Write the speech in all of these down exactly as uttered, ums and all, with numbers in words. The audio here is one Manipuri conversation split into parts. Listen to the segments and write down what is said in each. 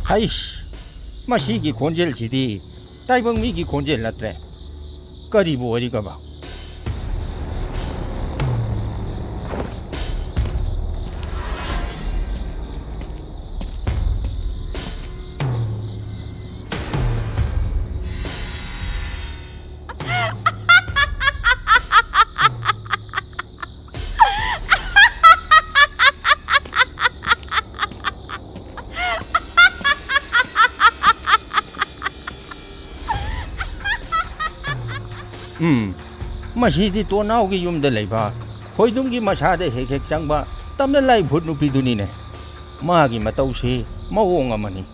ꯍꯩꯁ, ꯃꯁꯤꯒꯤ ꯈꯣꯟꯖꯦꯜꯁꯤꯗꯤ ꯇꯥꯏꯕꯪ ꯃꯤꯒꯤ ꯈꯣꯟꯖꯦꯜ ꯅꯠꯇ꯭ꯔꯦ꯫ ꯀꯔꯤꯕꯨ ꯑꯣꯏꯔꯤꯒꯕ? ꯎꯝ, ꯃꯁꯤꯗꯤ ꯇꯣꯅꯥꯎꯒꯤ ꯌꯨꯝꯗ ꯂꯩꯕ ꯈꯣꯏꯗꯨꯝꯒꯤ ꯃꯁꯥꯗ ꯍꯦꯛ ꯍꯦꯛ ꯆꯪꯕ ꯇꯝꯅ ꯂꯥꯏ ꯚꯨꯠ ꯅꯨꯄꯤꯗꯨꯅꯤꯅꯦ꯫ ꯃꯥꯒꯤ ꯃꯇꯧꯁꯤ ꯃꯑꯣꯡ ꯑꯃꯅꯤ꯫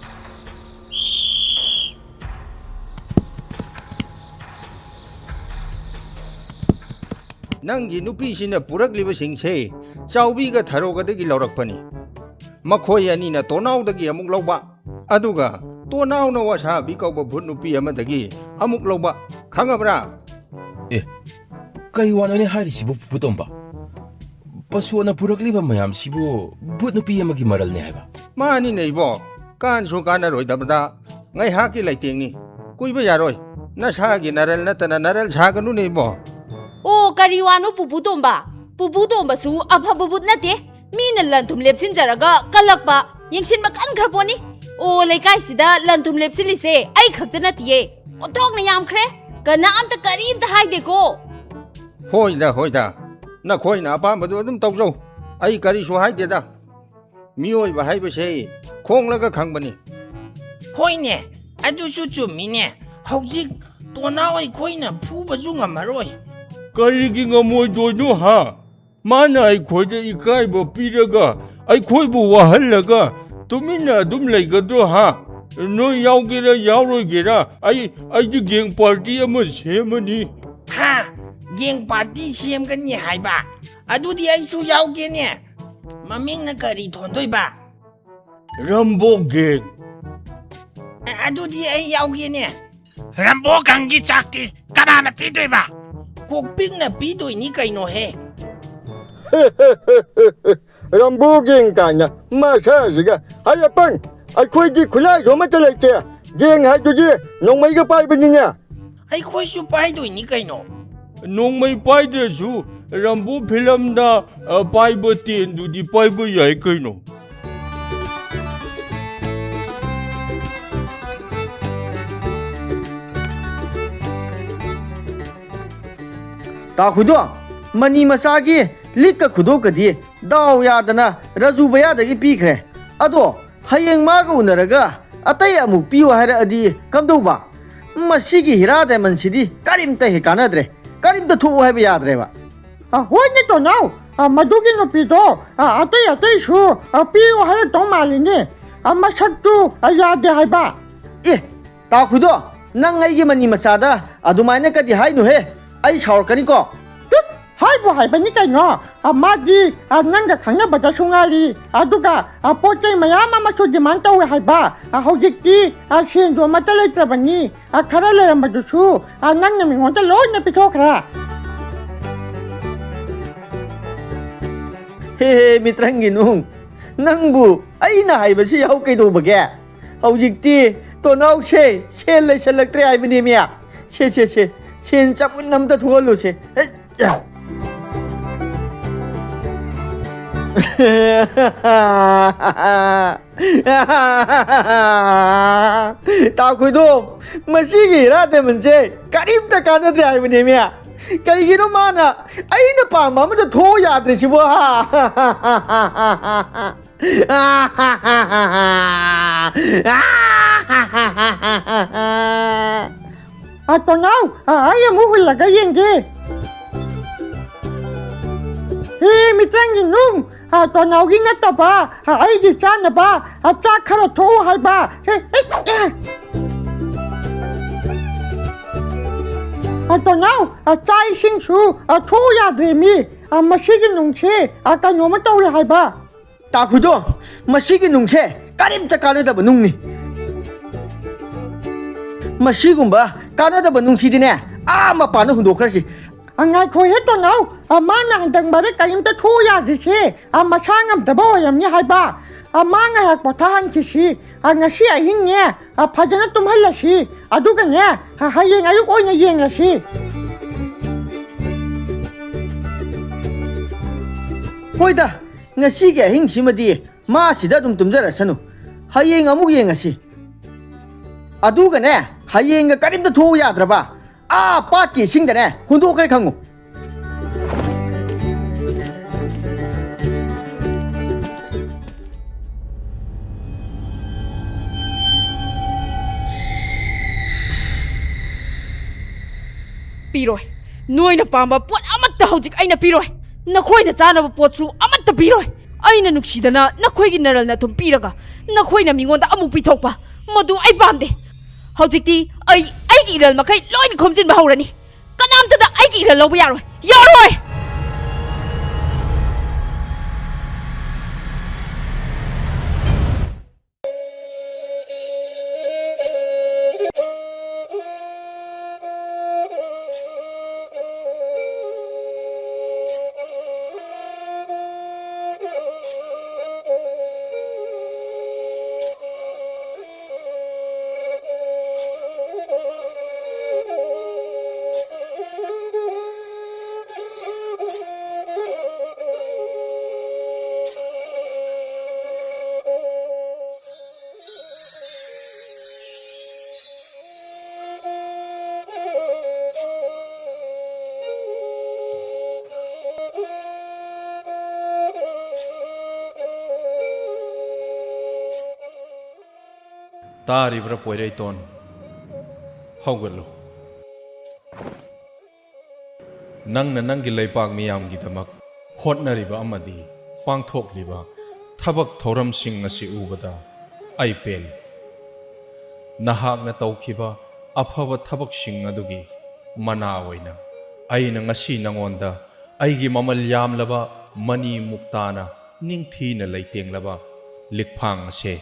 ꯅꯪꯒꯤ ꯅꯨꯄꯤꯁꯤꯅ ꯄꯨꯔꯛꯂꯤꯕꯁꯤꯡꯁꯦ ꯆꯥꯎꯕꯤꯒ ꯊꯔꯣꯒꯗꯒꯤ ꯂꯧꯔꯛꯄꯅꯤ꯫ ꯃꯈꯣꯏ ꯑꯅꯤꯅ ꯇꯣꯅꯥꯎꯗꯒꯤ ꯑꯃꯨꯛ ꯂꯧꯕ, ꯑꯗꯨꯒ ꯇꯣꯅꯥꯎꯅ ꯋꯥꯁꯥꯕꯤ ꯀꯧꯕ ꯚꯨꯠ ꯅꯨꯄꯤ ꯑꯃꯗꯒꯤ ꯑꯃꯨꯛ ꯂꯧꯕ, ꯈꯪꯉꯕ꯭ꯔꯥ? ꯑꯦ, ꯀꯩ ꯋꯥꯅꯣꯅꯦ ꯍꯥꯏꯔꯤꯁꯤꯕꯨ, ꯄꯨꯄꯨ ꯇꯣꯝꯕ? ꯄꯁꯨꯅ ꯄꯨꯔꯛꯂꯤꯕ ꯃꯌꯥꯝꯁꯤꯕꯨ ꯚꯨꯠ ꯅꯨꯄꯤ ꯑꯃꯒꯤ ꯃꯔꯜꯅꯦ ꯍꯥꯏꯕ? ꯃꯥꯅꯤꯅꯦ ꯏꯕꯣ, ꯀꯥꯟꯁꯨ ꯀꯥꯟꯅꯔꯣꯏꯗꯕꯗ ꯉꯥꯏꯍꯥꯛꯀꯤ ꯂꯩꯇꯦꯡꯅꯤ꯫ ꯀꯨꯏꯕ ꯌꯥꯔꯣꯏ, ꯅꯁꯥꯒꯤ ꯅꯔꯜ ꯅꯠꯇꯅ ꯅꯔꯜ ꯁꯥꯒꯅꯨꯅꯦ ꯏꯕꯣ꯫ ꯑꯣ, ꯀꯔꯤ ꯋꯥꯅꯣ ꯄꯨꯄꯨ ꯇꯣꯝꯕ? ꯄꯨꯄꯨ ꯇꯣꯝꯕꯁꯨ ꯑꯐꯕ ꯚꯨꯠ ꯅꯠꯇꯦ꯫ ꯃꯤꯅ ꯂꯟ ꯊꯨꯝ ꯂꯦꯞꯁꯤꯟꯖꯔꯒ ꯀꯜꯂꯛꯄ, ꯌꯦꯡꯁꯤꯟꯕ ꯀꯟꯈ꯭ꯔ ꯄꯣꯠꯅꯤ꯫ ꯑꯣ, ꯂꯩꯀꯥꯏꯁꯤꯗ ꯂꯟ ꯊꯨꯝ ꯂꯦꯞꯁꯤꯜꯂꯤꯁꯦ ꯑꯩ ꯈꯛꯇ ꯅꯠꯇꯤꯌꯦ, ꯑꯣꯟꯊꯣꯛꯅ ꯌꯥꯝꯈ꯭ꯔꯦ꯫ ꯀꯅꯥꯝꯇ ꯀꯔꯤꯝꯇ ꯍꯥꯏꯗꯦꯀꯣ꯫ ꯍꯣꯏꯗ, ꯍꯣꯏꯗ, ꯅꯈꯣꯏꯅ ꯑꯄꯥꯝꯕꯗꯨ ꯑꯗꯨꯝ ꯇꯧꯖꯧ, ꯑꯩ ꯀꯔꯤꯁꯨ ꯍꯥꯏꯗꯦꯗ꯫ ꯃꯤꯑꯣꯏꯕ ꯍꯥꯏꯕꯁꯦ ꯈꯣꯡꯂꯒ ꯈꯪꯕꯅꯤ꯫ ꯍꯣꯏꯅꯦ, ꯑꯗꯨꯁꯨ ꯆꯨꯝꯃꯤꯅꯦ꯫ ꯍꯧꯖꯤꯛ ꯇꯣꯅꯥꯎ ꯑꯩꯈꯣꯏꯅ ꯐꯨꯕꯁꯨ ꯉꯝꯃꯔꯣꯏ꯫ ꯀꯔꯤꯒꯤ ꯉꯝꯃꯣꯏꯗꯣꯏꯅꯣ ꯍꯥ? ꯃꯥꯅ ꯑꯩꯈꯣꯏꯗ ꯏꯀꯥꯏꯕ ꯄꯤꯔꯒ, ꯑꯩꯈꯣꯏꯕꯨ ꯋꯥꯍꯜꯂꯒ ꯇꯨꯃꯤꯟꯅ ꯑꯗꯨꯝ ꯂꯩꯒꯗ꯭ꯔꯣ ꯍꯥ? ꯅꯣꯏ ꯌꯥꯎꯒꯦꯔꯥ ꯌꯥꯎꯔꯣꯏꯒꯦꯔꯥ, ꯑꯩ, ꯑꯩꯗꯤ ꯒꯦꯡ ꯄꯥꯔꯇꯤ ꯑꯃ ꯁꯦꯝꯃꯅꯤ꯫ ꯍꯥ? ꯒꯦꯡ ꯄꯥꯔꯇꯤ ꯁꯦꯝꯒꯅꯤ ꯍꯥꯏꯕ? ꯑꯗꯨꯗꯤ ꯑꯩꯁꯨ ꯌꯥꯎꯒꯦꯅꯦ꯫ ꯃꯃꯤꯡꯅ ꯀꯔꯤ ꯊꯣꯟꯗꯣꯏꯕ? ꯔꯝꯕꯣ ꯒꯦꯡ꯫ ꯑ-, ꯑꯗꯨꯗꯤ ꯑꯩ ꯌꯥꯎꯒꯦꯅꯦ꯫ ꯔꯝꯕꯣ ꯒꯪꯒꯤ ꯆꯥꯛꯇꯤ ꯀꯅꯥꯅ ꯄꯤꯗꯣꯏꯕ? ꯀꯣꯛꯄꯤꯛꯅ ꯄꯤꯗꯣꯏꯅꯤ ꯀꯩꯅꯣꯍꯦ꯫ ꯔꯝꯕꯣ ꯒꯦꯡ ꯀꯥꯏꯅ ꯃꯁꯥꯁꯤꯒ ꯍꯥꯏꯔꯛꯄꯟ꯫ ꯑꯩꯈꯣꯏꯗꯤ ꯈꯨꯠꯂꯥꯏꯁꯨ ꯑꯃꯠꯇ ꯂꯩꯇꯦ꯫ ꯌꯦꯡ ꯍꯥꯏꯗꯨꯗꯤ ꯅꯣꯡꯃꯩꯒ ꯄꯥꯏꯕꯅꯤꯅꯦ꯫ ꯑꯩꯈꯣꯏꯁꯨ ꯄꯥꯏꯗꯣꯏꯅꯤ ꯀꯩꯅꯣ꯫ ꯅꯣꯡꯃꯩ ꯄꯥꯏꯗ꯭ꯔꯁꯨ ꯔꯝꯕꯣ ꯐꯤꯂꯝꯗ, ꯑ, ꯄꯥꯏꯕ ꯇꯦꯟꯗꯨꯗꯤ ꯄꯥꯏꯕ ꯌꯥꯏ ꯀꯩꯅꯣ꯫ ꯇꯥꯈꯨꯗꯣ, ꯃꯅꯤ ꯃꯆꯥꯒꯤ ꯂꯤꯛꯀ ꯈꯨꯗꯣꯞꯀꯗꯤ ꯗꯥꯎ ꯌꯥꯗꯅ ꯔꯥꯖꯨ ꯕꯌꯥꯗꯒꯤ ꯄꯤꯈ꯭ꯔꯦ꯫ ꯑꯗꯣ ꯍꯌꯦꯡ ꯃꯥꯒ ꯎꯅꯔꯒ ꯑꯇꯩ ꯑꯃꯨꯛ ꯄꯤꯌꯨ ꯍꯥꯏꯔꯛꯑꯗꯤ ꯀꯝꯗꯧꯕ? ꯃꯁꯤꯒꯤ ꯍꯤꯔꯥ ꯗꯥꯏꯃꯟꯁꯤꯗꯤ ꯀꯔꯤꯝꯇ ꯍꯦꯛ ꯀꯥꯟꯅꯗ꯭ꯔꯦ, ꯀꯔꯤꯝꯇ ꯊꯣꯛꯎ ꯍꯥꯏꯕ ꯌꯥꯗ꯭ꯔꯦꯕ꯫ ꯑ, ꯍꯣꯏꯅꯦ ꯇꯣꯅꯥꯎ, ꯑ, ꯃꯗꯨꯒꯤ ꯅꯨꯄꯤꯗꯣ, ꯑ, ꯑꯇꯩ ꯑꯇꯩꯁꯨ, ꯑ, ꯄꯤꯌꯨ ꯍꯥꯏꯔꯛꯇꯧ ꯃꯥꯜꯂꯤꯅꯦ꯫ ꯑ, ꯃꯁꯛꯇꯨ, ꯑ, ꯌꯥꯗꯦ ꯍꯥꯏꯕ꯫ ꯑꯦ, ꯇꯥꯈꯨꯗꯣ, ꯅꯪ ꯑꯩꯒꯤ ꯃꯅꯤ ꯃꯆꯥꯗ ꯑꯗꯨꯃꯥꯏꯅ ꯀꯗꯤ ꯍꯥꯏꯅꯨꯍꯦ, ꯑꯩ ꯁꯥꯎꯔꯛꯀꯅꯤꯀꯣ꯫ ꯇꯨꯠ! ꯍꯥꯏꯕꯨ ꯍꯥꯏꯕꯅꯤ ꯀꯩꯅꯣ, ꯑ, ꯃꯥꯗꯤ, ꯑ, ꯅꯪꯒ ꯈꯪꯅꯕꯗꯁꯨ ꯉꯥꯏꯔꯤ, ꯑꯗꯨꯒ, ꯑ, ꯄꯣꯠ ꯆꯩ ꯃꯌꯥꯝ ꯑꯃꯁꯨ demand ꯇꯧꯋꯦ ꯍꯥꯏꯕ꯫ ꯑ, ꯍꯧꯖꯤꯛꯇꯤ, ꯑ, ꯁꯦꯟꯁꯨ ꯑꯃꯠꯇ ꯂꯩꯇ꯭ꯔꯕꯅꯤ, ꯑ, ꯈꯔ ꯂꯩꯔꯝꯕꯗꯨꯁꯨ, ꯑ, ꯅꯪꯅ ꯃꯤꯉꯣꯟꯗ ꯂꯣꯏꯅ ꯄꯤꯊꯣꯛꯈ꯭ꯔꯦ꯫ ꯍꯦ ꯍꯦ, ꯃꯤꯇ꯭ꯔꯪꯒꯤ ꯅꯨꯡ, ꯅꯪꯕꯨ ꯑꯩꯅ ꯍꯥꯏꯕꯁꯤ ꯌꯥꯎ ꯀꯩꯗꯧꯕꯒꯦ? ꯍꯧꯖꯤꯛꯇꯤ ꯇꯣꯅꯥꯎꯁꯦ ꯁꯦꯜ ꯂꯩꯁꯜꯂꯛꯇ꯭ꯔꯦ ꯍꯥꯏꯕꯅꯦꯃꯤ꯫ ꯁꯦ, ꯁꯦ, ꯁꯦ, ꯁꯦꯟ ꯆꯕꯨꯟ ꯑꯝꯇ ꯊꯣꯛꯍꯜꯂꯨꯁꯦ꯫ ꯍꯦꯠ, ꯌꯥ꯫ ꯇꯥꯈꯨꯗꯣ, ꯃꯁꯤꯒꯤ ꯍꯤꯔꯥ ꯗꯥꯏꯃꯟꯁꯦ ꯀꯔꯤꯝꯇ ꯀꯥꯟꯅꯗ꯭ꯔꯦ ꯍꯥꯏꯕꯅꯦꯃꯤ꯫ ꯀꯩꯒꯤꯅꯣ ꯃꯥꯅ ꯑꯩꯅ ꯄꯥꯝꯕ ꯑꯃꯇ ꯊꯣꯛꯑꯣ ꯌꯥꯗ꯭ꯔꯤꯁꯤꯕꯣ? ꯍꯥ? ꯑ, ꯇꯣꯅꯥꯎ, ꯑ, ꯑꯩ ꯑꯃꯨꯛ ꯍꯨꯜꯂꯒ ꯌꯦꯡꯒꯦ꯫ ꯍꯦ, ꯃꯤꯇ꯭ꯔꯪꯒꯤ ꯅꯨꯡ, ꯑ, ꯇꯣꯅꯥꯎꯒꯤ ꯅꯠꯇꯕ, ꯑ, ꯑꯩꯒꯤ ꯆꯥꯅꯕ, ꯑ, ꯆꯥꯛ ꯈꯔ ꯊꯣꯛꯎ ꯍꯥꯏꯕ꯫ ꯍꯦ, ꯍꯦ, ꯑꯦ꯫ ꯑ, ꯇꯣꯅꯥꯎ, ꯑ, ꯆꯥꯛ ꯏꯁꯤꯡꯁꯨ, ꯑ, ꯊꯣꯛꯎ ꯌꯥꯗ꯭ꯔꯦ ꯃꯤ꯫ ꯑ, ꯃꯁꯤꯒꯤ ꯅꯨꯡꯁꯤ, ꯑ, ꯀꯩꯅꯣꯝꯃ ꯇꯧꯔꯦ ꯍꯥꯏꯕ꯫ ꯇꯥꯈꯨꯗꯣ, ꯃꯁꯤꯒꯤ ꯅꯨꯡꯁꯦ ꯀꯔꯤꯝꯇ ꯀꯥꯟꯅꯗꯕ ꯅꯨꯡꯅꯤ꯫ ꯃꯁꯤꯒꯨꯝꯕ ꯀꯥꯟꯅꯗꯕ ꯅꯨꯡꯁꯤꯗꯤꯅꯦ, ꯑꯥ ꯃꯄꯥꯟꯗ ꯍꯨꯟꯗꯣꯛꯈ꯭ꯔꯁꯤ꯫ ꯑ, ꯉꯥꯏꯈꯣꯍꯦ ꯇꯣꯅꯥꯎ, ꯑ, ꯃꯥꯅ ꯍꯟꯗꯛ ꯃꯔꯛ ꯀꯔꯤꯝꯇ ꯊꯣꯛꯎ ꯌꯥꯗ꯭ꯔꯤꯁꯦ, ꯑ, ꯃꯁꯥ ꯉꯝꯗꯕ ꯑꯣꯏꯔꯝꯅꯤ ꯍꯥꯏꯕ꯫ ꯑ, ꯃꯥ ꯉꯥꯏꯍꯥꯛ ꯄꯣꯊꯥꯍꯟꯈꯤꯁꯤ꯫ ꯑ, ꯉꯁꯤ ꯑꯍꯤꯡꯅꯦ, ꯑ, ꯐꯖꯅ ꯇꯨꯝꯍꯜꯂꯁꯤ꯫ ꯑꯗꯨꯒꯅꯦ, ꯑ, ꯍꯌꯦꯡ ꯑꯌꯨꯛ ꯑꯣꯏꯅ ꯌꯦꯡꯂꯁꯤ꯫ ꯍꯣꯏꯗ, ꯉꯁꯤꯒꯤ ꯑꯍꯤꯡꯁꯤꯃꯗꯤ ꯃꯥ ꯁꯤꯗ ꯑꯗꯨꯝ ꯇꯨꯝꯖꯔꯁꯅꯨ꯫ ꯍꯌꯦꯡ ꯑꯃꯨꯛ ꯌꯦꯡꯉꯁꯤ꯫ ꯑꯗꯨꯒꯅꯦ, ꯍꯌꯦꯡꯒ ꯀꯔꯤꯝꯇ ꯊꯣꯛꯎ ꯌꯥꯗ꯭ꯔꯕ? ꯑꯥ ꯄꯥꯠꯀꯤ ꯏꯁꯤꯡꯗꯅꯦ ꯍꯨꯟꯗꯣꯛꯈ꯭ꯔꯦ ꯈꯪꯉꯨ꯫ ꯄꯤꯔꯣꯏ꯫ ꯅꯣꯏꯅ ꯄꯥꯝꯕ ꯄꯣꯠ ꯑꯃꯠꯇ ꯍꯧꯖꯤꯛ ꯑꯩꯅ ꯄꯤꯔꯣꯏ꯫ ꯅꯈꯣꯏꯅ ꯆꯥꯅꯕ ꯄꯣꯠꯁꯨ ꯑꯃꯠꯇ ꯄꯤꯔꯣꯏ꯫ ꯑꯩꯅ ꯅꯨꯡꯁꯤꯗꯅ ꯅꯈꯣꯏꯒꯤ ꯅꯔꯜ ꯅꯊꯨꯝ ꯄꯤꯔꯒ ꯅꯈꯣꯏꯅ ꯃꯤꯉꯣꯟꯗ ꯑꯃꯨꯛ ꯄꯤꯊꯣꯛꯄ, ꯃꯗꯨ ꯑꯩ ꯄꯥꯝꯗꯦ꯫ ꯍꯧꯖꯤꯛꯇꯤ ꯑꯩ ꯑꯩꯒꯤ ꯏꯔꯜ ꯃꯈꯩ ꯂꯣꯏꯅ ꯈꯣꯝꯖꯤꯟꯕ ꯍꯧꯔꯅꯤ꯫ ꯀꯅꯥꯝꯇꯗ ꯑꯩꯒꯤ ꯏꯔꯜ ꯂꯧꯕ ꯌꯥꯔꯣꯏ, ꯌꯥꯔꯣꯏ! ꯇꯥꯔꯤꯕ꯭ꯔꯥ ꯄꯣꯏꯔꯩꯇꯣꯟ? ꯍꯧꯒꯠꯂꯨ꯫ ꯅꯪꯅ ꯅꯪꯒꯤ ꯂꯩꯄꯥꯛ ꯃꯤꯌꯥꯝꯒꯤꯗꯃꯛ ꯍꯣꯠꯅꯔꯤꯕ ꯑꯃꯗꯤ ꯄꯥꯡꯊꯣꯛꯂꯤꯕ ꯊꯕꯛ ꯊꯧꯔꯝꯁꯤꯡ ꯑꯁꯤ ꯎꯕꯗ ꯑꯩ ꯄꯦꯜꯂꯤ꯫ ꯅꯍꯥꯛꯅ ꯇꯧꯈꯤꯕ ꯑꯐꯕ ꯊꯕꯛꯁꯤꯡ ꯑꯗꯨꯒꯤ ꯃꯅꯥ ꯑꯣꯏꯅ ꯑꯩꯅ ꯉꯁꯤ ꯅꯉꯣꯟꯗ ꯑꯩꯒꯤ ꯃꯃꯜ ꯌꯥꯝꯂꯕ ꯃꯅꯤ ꯃꯨꯛꯇꯥꯅ ꯅꯤꯡꯊꯤꯅ ꯂꯩꯇꯦꯡꯂꯕ ꯂꯤꯛꯐꯥꯡ ꯑꯁꯦ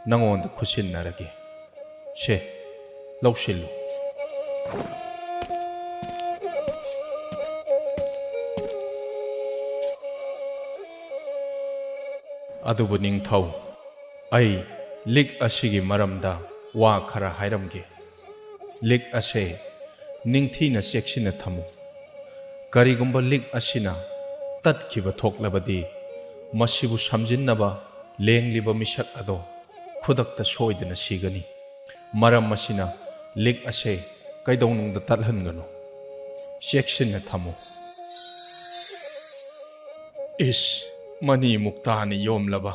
ꯅꯉꯣꯟꯗ ꯈꯨꯠꯁꯤꯟꯅꯔꯒꯦ꯫ ꯁꯦ, ꯂꯧꯁꯤꯜꯂꯨ꯫ ꯑꯗꯨꯕꯨ ꯅꯤꯡꯊꯧ, ꯑꯩ ꯂꯤꯛ ꯑꯁꯤꯒꯤ ꯃꯔꯝꯗ ꯋꯥ ꯈꯔ ꯍꯥꯏꯔꯝꯒꯦ꯫ ꯂꯤꯛ ꯑꯁꯦ ꯅꯤꯡꯊꯤꯅ ꯆꯦꯛꯁꯤꯟꯅ ꯊꯝꯃꯨ꯫ ꯀꯔꯤꯒꯨꯝꯕ ꯂꯤꯛ ꯑꯁꯤꯅ ꯇꯠꯈꯤꯕ ꯊꯣꯛꯂꯕꯗꯤ, ꯃꯁꯤꯕꯨ ꯁꯝꯖꯤꯟꯅꯕ ꯂꯦꯡꯂꯤꯕ ꯃꯤꯁꯛ ꯑꯗꯣ ꯈꯨꯗꯛꯇ ꯁꯣꯏꯗꯅ ꯁꯤꯒꯅꯤ꯫ ꯃꯔꯝ ꯑꯁꯤꯅ ꯂꯤꯛ ꯑꯁꯦ ꯀꯩꯗꯧꯅꯨꯡꯗ ꯇꯠꯍꯟꯒꯅꯨ꯫ ꯆꯦꯛꯁꯤꯟꯅ ꯊꯝꯃꯨ꯫ ꯏꯁ, ꯃꯅꯤ ꯃꯨꯛꯇꯥꯅ ꯌꯣꯝꯂꯕ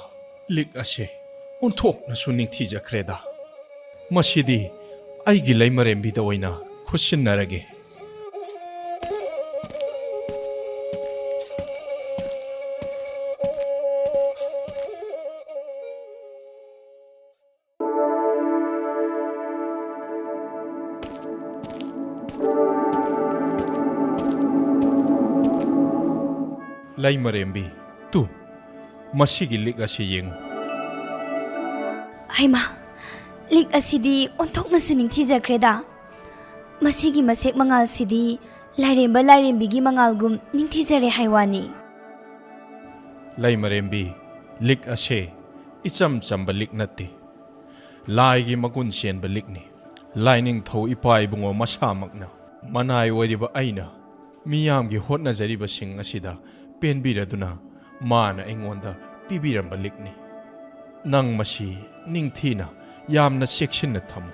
ꯂꯤꯛ ꯑꯁꯦ ꯑꯣꯟꯊꯣꯛꯅꯁꯨ ꯅꯤꯡꯊꯤꯖꯈ꯭ꯔꯦꯗ꯫ ꯃꯁꯤꯗꯤ ꯑꯩꯒꯤ ꯂꯩꯃꯔꯦꯝꯕꯤꯗ ꯑꯣꯏꯅ ꯈꯨꯠꯁꯤꯟꯅꯔꯒꯦ꯫ ꯂꯩꯃꯔꯦꯝꯕꯤ, ꯇꯨ, ꯃꯁꯤꯒꯤ ꯂꯤꯛ ꯑꯁꯤ ꯌꯦꯡꯉꯨ꯫ ꯍꯩꯃꯥ, ꯂꯤꯛ ꯑꯁꯤꯗꯤ ꯑꯣꯟꯊꯣꯛꯅꯁꯨ ꯅꯤꯡꯊꯤꯖꯈ꯭ꯔꯦꯗ꯫ ꯃꯁꯤꯒꯤ ꯃꯁꯦꯛ ꯃꯉꯥꯜꯁꯤꯗꯤ ꯂꯥꯏꯔꯦꯝꯕ ꯂꯥꯏꯔꯦꯝꯕꯤꯒꯤ ꯃꯉꯥꯜꯒꯨꯝ ꯅꯤꯡꯊꯤꯖꯔꯦ ꯍꯥꯏ ꯋꯥꯅꯤ꯫ ꯂꯩꯃꯔꯦꯝꯕꯤ, ꯂꯤꯛ ꯑꯁꯦ ꯏꯆꯝ ꯆꯝꯕ ꯂꯤꯛ ꯅꯠꯇꯦ꯫ ꯂꯥꯏꯒꯤ ꯃꯒꯨꯟ ꯆꯦꯟꯕ ꯂꯤꯛꯅꯤ꯫ ꯂꯥꯏꯅꯤꯡꯊꯧ ꯏꯄꯥ ꯏꯕꯨꯡꯉꯣ ꯃꯁꯥꯃꯛꯅ ꯃꯅꯥꯏ ꯑꯣꯏꯔꯤꯕ ꯑꯩꯅ ꯃꯤꯌꯥꯝꯒꯤ ꯍꯣꯠꯅꯖꯔꯤꯕꯁꯤꯡ ꯑꯁꯤꯗ ꯄꯦꯟꯕꯤꯔꯗꯨꯅ ꯃꯥꯅ ꯑꯩꯉꯣꯟꯗ ꯄꯤꯕꯤꯔꯝꯕ ꯂꯤꯛꯅꯤ꯫ ꯅꯪ ꯃꯁꯤ ꯅꯤꯡꯊꯤꯅ, ꯌꯥꯝꯅ ꯆꯦꯛꯁꯤꯟꯅ ꯊꯝꯃꯨ꯫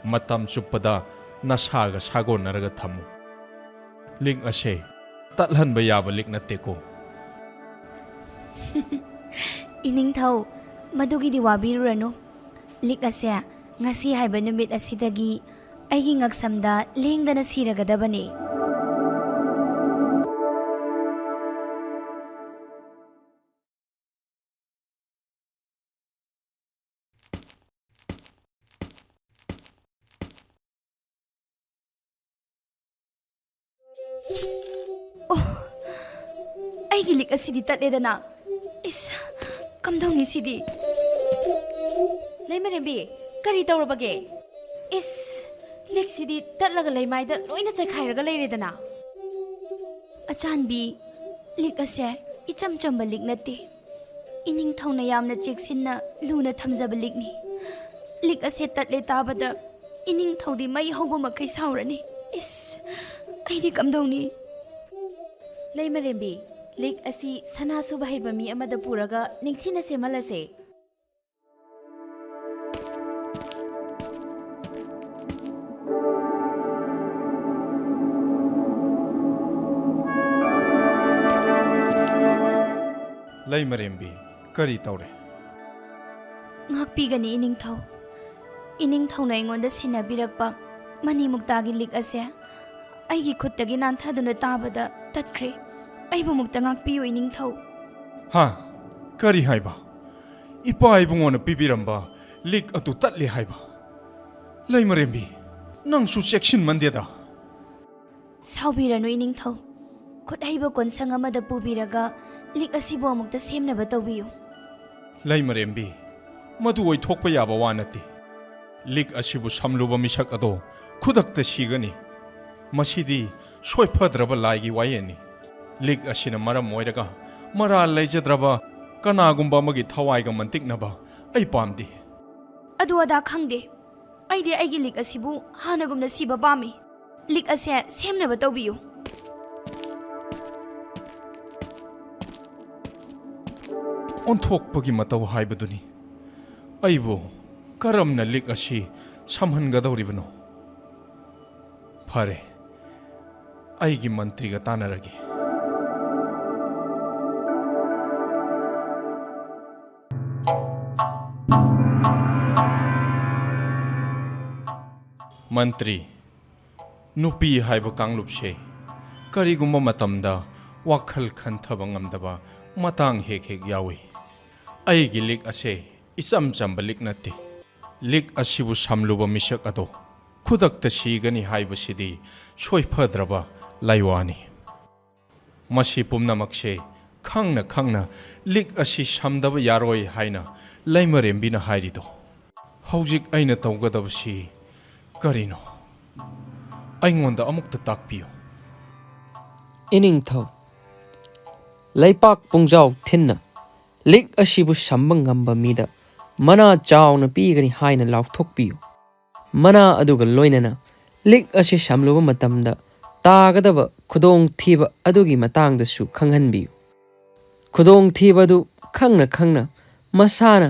ꯃꯇꯝ ꯆꯨꯞꯄꯗ ꯅꯁꯥꯒ ꯁꯥꯒꯣꯟꯅꯔꯒ ꯊꯝꯃꯨ꯫ ꯂꯤꯛ ꯑꯁꯦ ꯇꯠꯍꯟꯕ ꯌꯥꯕ ꯂꯤꯛ ꯅꯠꯇꯦꯀꯣ꯫ ꯏꯅꯤꯡꯊꯧ, ꯃꯗꯨꯒꯤꯗꯤ ꯋꯥꯕꯤꯔꯨꯔꯅꯨ꯫ ꯂꯤꯛ ꯑꯁꯦ ꯉꯁꯤ ꯍꯥꯏꯕ ꯅꯨꯃꯤꯠ ꯑꯁꯤꯗꯒꯤ ꯑꯩꯒꯤ ꯉꯛꯁꯝꯗ ꯂꯦꯡꯗꯅ ꯁꯤꯔꯒꯗꯕꯅꯤ꯫ ꯑꯣ, ꯑꯩꯒꯤ ꯂꯤꯛ ꯑꯁꯤꯗꯤ ꯇꯠꯂꯦꯗꯅ꯫ ꯏꯁ, ꯀꯝꯗꯧꯅꯤ ꯁꯤꯗꯤ? ꯂꯩꯃꯔꯦꯝꯕꯤ, ꯀꯔꯤ ꯇꯧꯔꯕꯒꯦ? ꯏꯁ, ꯂꯤꯛꯁꯤꯗꯤ ꯇꯠꯂꯒ ꯂꯩꯃꯥꯏꯗ ꯂꯣꯏꯅ ꯆꯥꯏꯈꯥꯏꯔꯒ ꯂꯩꯔꯦꯗꯅ꯫ ꯑꯆꯥꯟꯕꯤ, ꯂꯤꯛ ꯑꯁꯦ ꯏꯆꯝ ꯆꯝꯕ ꯂꯤꯛ ꯅꯠꯇꯦ꯫ ꯏꯅꯤꯡꯊꯧꯅ ꯌꯥꯝꯅ ꯆꯦꯛꯁꯤꯟꯅ ꯂꯨꯅ ꯊꯝꯖꯕ ꯂꯤꯛꯅꯤ꯫ ꯂꯤꯛ ꯑꯁꯦ ꯇꯠꯂꯦ ꯇꯥꯕꯗ ꯏꯅꯤꯡꯊꯧꯗꯤ ꯃꯩ ꯍꯧꯕ ꯃꯈꯩ ꯁꯥꯎꯔꯅꯤ꯫ ꯏꯁ, ꯑꯩꯗꯤ ꯀꯝꯗꯧꯅꯤ? ꯂꯩꯃꯔꯦꯝꯕꯤ, ꯂꯤꯛ ꯑꯁꯤ ꯁꯅꯥ ꯁꯨꯕ ꯍꯩꯕ ꯃꯤ ꯑꯃꯗ ꯄꯨꯔꯒ ꯅꯤꯡꯊꯤꯅ ꯁꯦꯝꯍꯜꯂꯁꯦ꯫ ꯂꯩꯃꯔꯦꯝꯕꯤ, ꯀꯔꯤ ꯇꯧꯔꯦ? ꯉꯥꯛꯄꯤꯒꯅꯤ ꯏꯅꯤꯡꯊꯧ꯫ ꯏꯅꯤꯡꯊꯧꯅ ꯑꯩꯉꯣꯟꯗ ꯁꯤꯟꯅꯕꯤꯔꯛꯄ ꯃꯅꯤ ꯃꯨꯛꯇꯥꯒꯤ ꯂꯤꯛ ꯑꯁꯦ ꯑꯩꯒꯤ ꯈꯨꯠꯇꯒꯤ ꯅꯥꯟꯊꯗꯨꯅ ꯇꯥꯕꯗ ꯇꯠꯈ꯭ꯔꯦ꯫ ꯑꯩꯕꯨ ꯃꯨꯛꯇ ꯉꯥꯛꯄꯤꯌꯨ ꯏꯅꯤꯡꯊꯧ꯫ ꯍꯥ? ꯀꯔꯤ ꯍꯥꯏꯕ? ꯏꯄꯥ ꯏꯕꯨꯡꯉꯣꯅ ꯄꯤꯕꯤꯔꯝꯕ ꯂꯤꯛ ꯑꯗꯨ ꯇꯠꯂꯦ ꯍꯥꯏꯕ? ꯂꯩꯃꯔꯦꯝꯕꯤ, ꯅꯪꯁꯨ ꯆꯦꯛꯁꯤꯟꯃꯟꯗꯦꯗ꯫ ꯁꯥꯎꯕꯤꯔꯅꯨ ꯏꯅꯤꯡꯊꯧ꯫ ꯈꯨꯠ ꯍꯩꯕ ꯀꯣꯟꯁꯪ ꯑꯃꯗ ꯄꯨꯕꯤꯔꯒ ꯂꯤꯛ ꯑꯁꯤꯕꯨ ꯑꯃꯨꯛꯇ ꯁꯦꯝꯅꯕ ꯇꯧꯕꯤꯌꯨ꯫ ꯂꯩꯃꯔꯦꯝꯕꯤ, ꯃꯗꯨ ꯑꯣꯏꯊꯣꯛꯄ ꯌꯥꯕ ꯋꯥ ꯅꯠꯇꯦ꯫ ꯂꯤꯛ ꯑꯁꯤꯕꯨ ꯁꯝꯂꯨꯕ ꯃꯤꯁꯛ ꯑꯗꯣ ꯈꯨꯗꯛꯇ ꯁꯤꯒꯅꯤ꯫ ꯃꯁꯤꯗꯤ ꯁꯣꯏꯐꯗ꯭ꯔꯕ ꯂꯥꯏꯒꯤ ꯋꯥꯌꯦꯜꯅꯤ꯫ ꯂꯤꯛ ꯑꯁꯤꯅ ꯃꯔꯝ ꯑꯣꯏꯔꯒ ꯃꯔꯥꯜ ꯂꯩꯖꯗ꯭ꯔꯕ ꯀꯅꯥꯒꯨꯝꯕ ꯑꯃꯒꯤ ꯊꯋꯥꯏꯒ ꯃꯟꯇꯤꯛꯅꯕ ꯑꯩ ꯄꯥꯝꯗꯦ꯫ ꯑꯗꯨ ꯑꯗꯥ ꯈꯪꯗꯦ꯫ ꯑꯩꯗꯤ ꯑꯩꯒꯤ ꯂꯤꯛ ꯑꯁꯤꯕꯨ ꯍꯥꯟꯅꯒꯨꯝꯅ ꯁꯤꯕ ꯄꯥꯝꯃꯤ꯫ ꯂꯤꯛ ꯑꯁꯦ ꯁꯦꯝꯅꯕ ꯇꯧꯕꯤꯌꯨ꯫ ꯑꯣꯟꯊꯣꯛꯄꯒꯤ ꯃꯇꯧ ꯍꯥꯏꯕꯗꯨꯅꯤ꯫ ꯑꯩꯕꯨ ꯀꯔꯝꯅ ꯂꯤꯛ ꯑꯁꯤ ꯁꯝꯍꯟꯒꯗꯧꯔꯤꯕꯅꯣ? ꯐꯔꯦ, ꯑꯩꯒꯤ ꯃꯟꯇ꯭ꯔꯤꯒ ꯇꯥꯟꯅꯔꯒꯦ꯫ ꯃꯟꯇ꯭ꯔꯤ, ꯅꯨꯄꯤ ꯍꯥꯏꯕ ꯀꯥꯡꯂꯨꯞꯁꯦ ꯀꯔꯤꯒꯨꯝꯕ ꯃꯇꯝꯗ ꯋꯥꯈꯜ ꯈꯟꯊꯕ ꯉꯝꯗꯕ ꯃꯇꯥꯡ ꯍꯦꯛ ꯍꯦꯛ ꯌꯥꯎꯏ꯫ ꯑꯩꯒꯤ ꯂꯤꯛ ꯑꯁꯦ ꯏꯆꯝ ꯆꯝꯕ ꯂꯤꯛ ꯅꯠꯇꯦ꯫ ꯂꯤꯛ ꯑꯁꯤꯕꯨ ꯁꯝꯂꯨꯕ ꯃꯤꯁꯛ ꯑꯗꯣ ꯈꯨꯗꯛꯇ ꯁꯤꯒꯅꯤ ꯍꯥꯏꯕꯁꯤꯗꯤ ꯁꯣꯏꯐꯗ꯭ꯔꯕ ꯂꯥꯏꯋꯥꯅꯤ꯫ ꯃꯁꯤ ꯄꯨꯝꯅꯃꯛꯁꯦ ꯈꯪꯅ ꯈꯪꯅ ꯂꯤꯛ ꯑꯁꯤ ꯁꯝꯗꯕ ꯌꯥꯔꯣꯏ ꯍꯥꯏꯅ ꯂꯩꯃꯔꯦꯝꯕꯤꯅ ꯍꯥꯏꯔꯤꯗꯣ꯫ ꯍꯧꯖꯤꯛ ꯑꯩꯅ ꯇꯧꯒꯗꯕꯁꯤ ꯀꯔꯤꯅꯣ? ꯑꯩꯉꯣꯟꯗ ꯑꯃꯨꯛꯇ ꯇꯥꯛꯄꯤꯌꯨ꯫ ꯏꯅꯤꯡꯊꯧ, ꯂꯩꯄꯥꯛ ꯄꯨꯡꯖꯥꯎ ꯊꯤꯟꯅ "ꯂꯤꯛ ꯑꯁꯤꯕꯨ ꯁꯝꯕ ꯉꯝꯕ ꯃꯤꯗ ꯃꯅꯥ ꯆꯥꯎꯅ ꯄꯤꯒꯅꯤ" ꯍꯥꯏꯅ ꯂꯥꯎꯊꯣꯛꯄꯤꯌꯨ꯫ ꯃꯅꯥ ꯑꯗꯨꯒ ꯂꯣꯏꯅꯅ ꯂꯤꯛ ꯑꯁꯤ ꯁꯝꯂꯨꯕ ꯃꯇꯝꯗ ꯇꯥꯒꯗꯕ ꯈꯨꯗꯣꯡꯊꯤꯕ ꯑꯗꯨꯒꯤ ꯃꯇꯥꯡꯗꯁꯨ ꯈꯪꯍꯟꯕꯤꯌꯨ꯫ ꯈꯨꯗꯣꯡꯊꯤꯕ ꯑꯗꯨ ꯈꯪꯅ ꯈꯪꯅ ꯃꯁꯥꯅ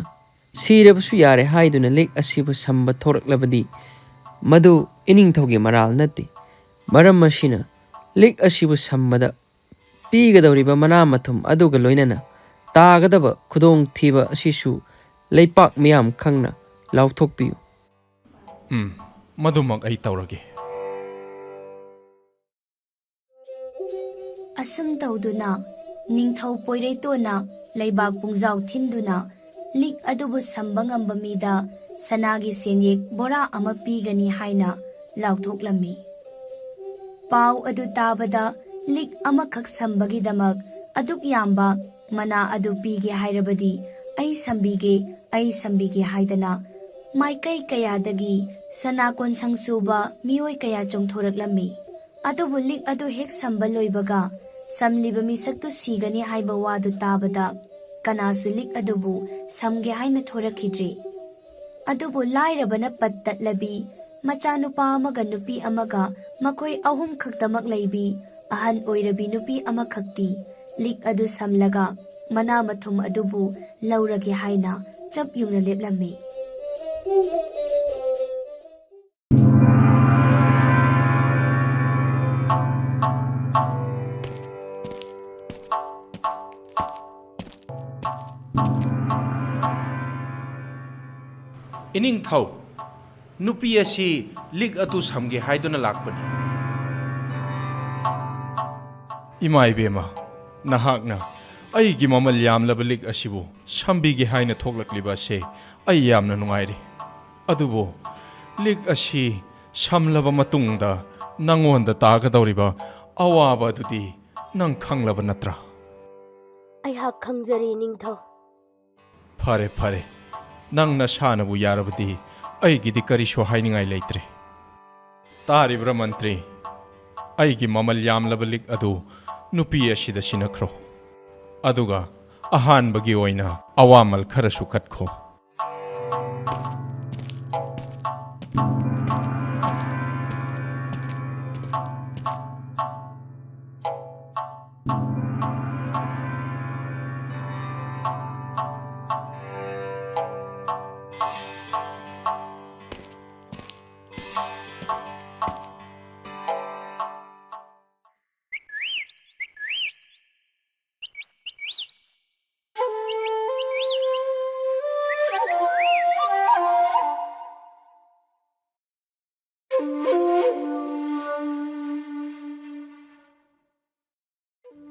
ꯁꯤꯔꯕꯁꯨ ꯌꯥꯔꯦ ꯍꯥꯏꯗꯨꯅ ꯂꯤꯛ ꯑꯁꯤꯕꯨ ꯁꯝꯕ ꯊꯣꯔꯛꯂꯕꯗꯤ, ꯃꯗꯨ ꯏꯅꯤꯡꯊꯧꯒꯤ ꯃꯔꯥꯜ ꯅꯠꯇꯦ꯫ ꯃꯔꯝ ꯑꯁꯤꯅ, ꯂꯤꯛ ꯑꯁꯤꯕꯨ ꯁꯝꯕꯗ ꯄꯤꯒꯗꯧꯔꯤꯕ ꯃꯅꯥ ꯃꯊꯨꯝ ꯑꯗꯨꯒ ꯂꯣꯏꯅꯅ ꯇꯥꯒꯗꯕ ꯈꯨꯗꯣꯡꯊꯤꯕ ꯑꯁꯤꯁꯨ ꯂꯩꯄꯥꯛ ꯃꯤꯌꯥꯝ ꯈꯪꯅ ꯂꯥꯎꯊꯣꯛꯄꯤꯌꯨ꯫ ꯎꯝ, ꯃꯗꯨꯃꯛ ꯑꯩ ꯇꯧꯔꯒꯦ꯫ ꯑꯁꯨꯝ ꯇꯧꯗꯨꯅ ꯅꯤꯡꯊꯧ ꯄꯣꯏꯔꯩꯇꯣꯟꯅ ꯂꯩꯕꯥꯛ ꯄꯨꯡꯖꯥꯎ ꯊꯤꯟꯗꯨꯅ ꯂꯤꯛ ꯑꯗꯨꯕꯨ ꯁꯝꯕ ꯉꯝꯕ ꯃꯤꯗ ꯁꯅꯥꯒꯤ ꯁꯦꯟꯌꯦꯛ ꯕꯣꯔꯥ ꯑꯃ ꯄꯤꯒꯅꯤ ꯍꯥꯏꯅ ꯂꯥꯎꯊꯣꯛꯂꯝꯃꯤ꯫ ꯄꯥꯎ ꯑꯗꯨ ꯇꯥꯕꯗ, "ꯂꯤꯛ ꯑꯃꯈꯛ ꯁꯝꯕꯒꯤꯗꯃꯛ ꯑꯗꯨꯛ ꯌꯥꯝꯕ ꯃꯅꯥ ꯑꯗꯨ ꯄꯤꯒꯦ ꯍꯥꯏꯔꯕꯗꯤ ꯑꯩ ꯁꯝꯕꯤꯒꯦ, ꯑꯩ ꯁꯝꯕꯤꯒꯦ" ꯍꯥꯏꯗꯅ ꯃꯥꯏꯀꯩ ꯀꯌꯥꯗꯒꯤ ꯁꯅꯥ ꯀꯣꯟꯁꯪ ꯁꯨꯕ ꯃꯤꯑꯣꯏ ꯀꯌꯥ ꯆꯣꯡꯊꯣꯔꯛꯂꯝꯃꯤ꯫ ꯑꯗꯨꯕꯨ ꯂꯤꯛ ꯑꯗꯨ ꯍꯦꯛ ꯁꯝꯕ ꯂꯣꯏꯕꯒ, ꯁꯝꯂꯤꯕ ꯃꯤꯁꯛꯇꯨ ꯁꯤꯒꯅꯤ ꯍꯥꯏꯕ ꯋꯥꯗꯨ ꯇꯥꯕꯗ, ꯀꯅꯥꯁꯨ ꯂꯤꯛ ꯑꯗꯨꯕꯨ ꯁꯝꯒꯦ ꯍꯥꯏꯅ ꯊꯣꯔꯛꯈꯤꯗ꯭ꯔꯦ꯫ ꯑꯗꯨꯕꯨ ꯂꯥꯏꯔꯕꯅ ꯄꯠ ꯇꯠꯂꯕꯤ, ꯃꯆꯥꯅꯨꯄꯥ ꯑꯃꯒ ꯅꯨꯄꯤ ꯑꯃꯒ, ꯃꯈꯣꯏ ꯑꯍꯨꯝ ꯈꯛꯇꯃꯛ ꯂꯩꯕꯤ ꯑꯍꯟ ꯑꯣꯏꯔꯕꯤ ꯅꯨꯄꯤ ꯑꯃꯈꯛꯇꯤ ꯂꯤꯛ ꯑꯗꯨ ꯁꯝꯂꯒ ꯃꯅꯥ ꯃꯊꯨꯝ ꯑꯗꯨꯕꯨ ꯂꯧꯔꯒꯦ ꯍꯥꯏꯅ ꯆꯞ ꯌꯨꯡꯅ ꯂꯦꯞꯂꯝꯃꯤ꯫ ꯏꯅꯤꯡꯊꯧ, ꯅꯨꯄꯤ ꯑꯁꯤ ꯂꯤꯛ ꯑꯗꯨ ꯁꯝꯒꯦ ꯍꯥꯏꯗꯨꯅ ꯂꯥꯛꯄꯅꯤ꯫ ꯏꯃꯥ ꯏꯕꯦꯝꯃ, ꯅꯍꯥꯛꯅ ꯑꯩꯒꯤ ꯃꯃꯜ ꯌꯥꯝꯂꯕ ꯂꯤꯛ ꯑꯁꯤꯕꯨ ꯁꯝꯕꯤꯒꯦ ꯍꯥꯏꯅ ꯊꯣꯛꯂꯛꯂꯤꯕ ꯑꯁꯤ ꯑꯩ ꯌꯥꯝꯅ ꯅꯨꯡꯉꯥꯏꯔꯤ꯫ ꯑꯗꯨꯕꯨ ꯂꯤꯛ ꯑꯁꯤ ꯁꯝꯂꯕ ꯃꯇꯨꯡꯗ ꯅꯪꯉꯣꯟꯗ ꯇꯥꯒꯗꯧꯔꯤꯕ ꯑꯋꯥꯕ ꯑꯗꯨꯗꯤ ꯅꯪ ꯈꯪꯂꯕ ꯅꯠꯇ꯭ꯔꯥ? ꯑꯩꯍꯥꯛ ꯈꯪꯖꯔꯦ, ꯅꯤꯡꯊꯧ꯫ ꯐꯔꯦ, ꯐꯔꯦ꯫ ꯅꯪ ꯅꯁꯥꯅꯕꯨ ꯌꯥꯔꯕꯗꯤ ꯑꯩꯒꯤꯗꯤ ꯀꯔꯤꯁꯨ ꯍꯥꯏꯅꯤꯡꯉꯥꯏ ꯂꯩꯇ꯭ꯔꯦ꯫ ꯇꯥꯔꯤꯕ꯭ꯔꯥ, ꯃꯟꯇ꯭ꯔꯤ? ꯑꯩꯒꯤ ꯃꯃꯜ ꯌꯥꯝꯂꯕ ꯂꯤꯛ ꯑꯗꯨ ꯅꯨꯄꯤ ꯑꯁꯤꯗ ꯁꯤꯟꯅꯈ꯭ꯔꯣ꯫ ꯑꯗꯨꯒ ꯑꯍꯥꯟꯕꯒꯤ ꯑꯣꯏꯅ ꯑꯋꯥꯃꯜ ꯈꯔꯁꯨ ꯀꯠꯈꯣ꯫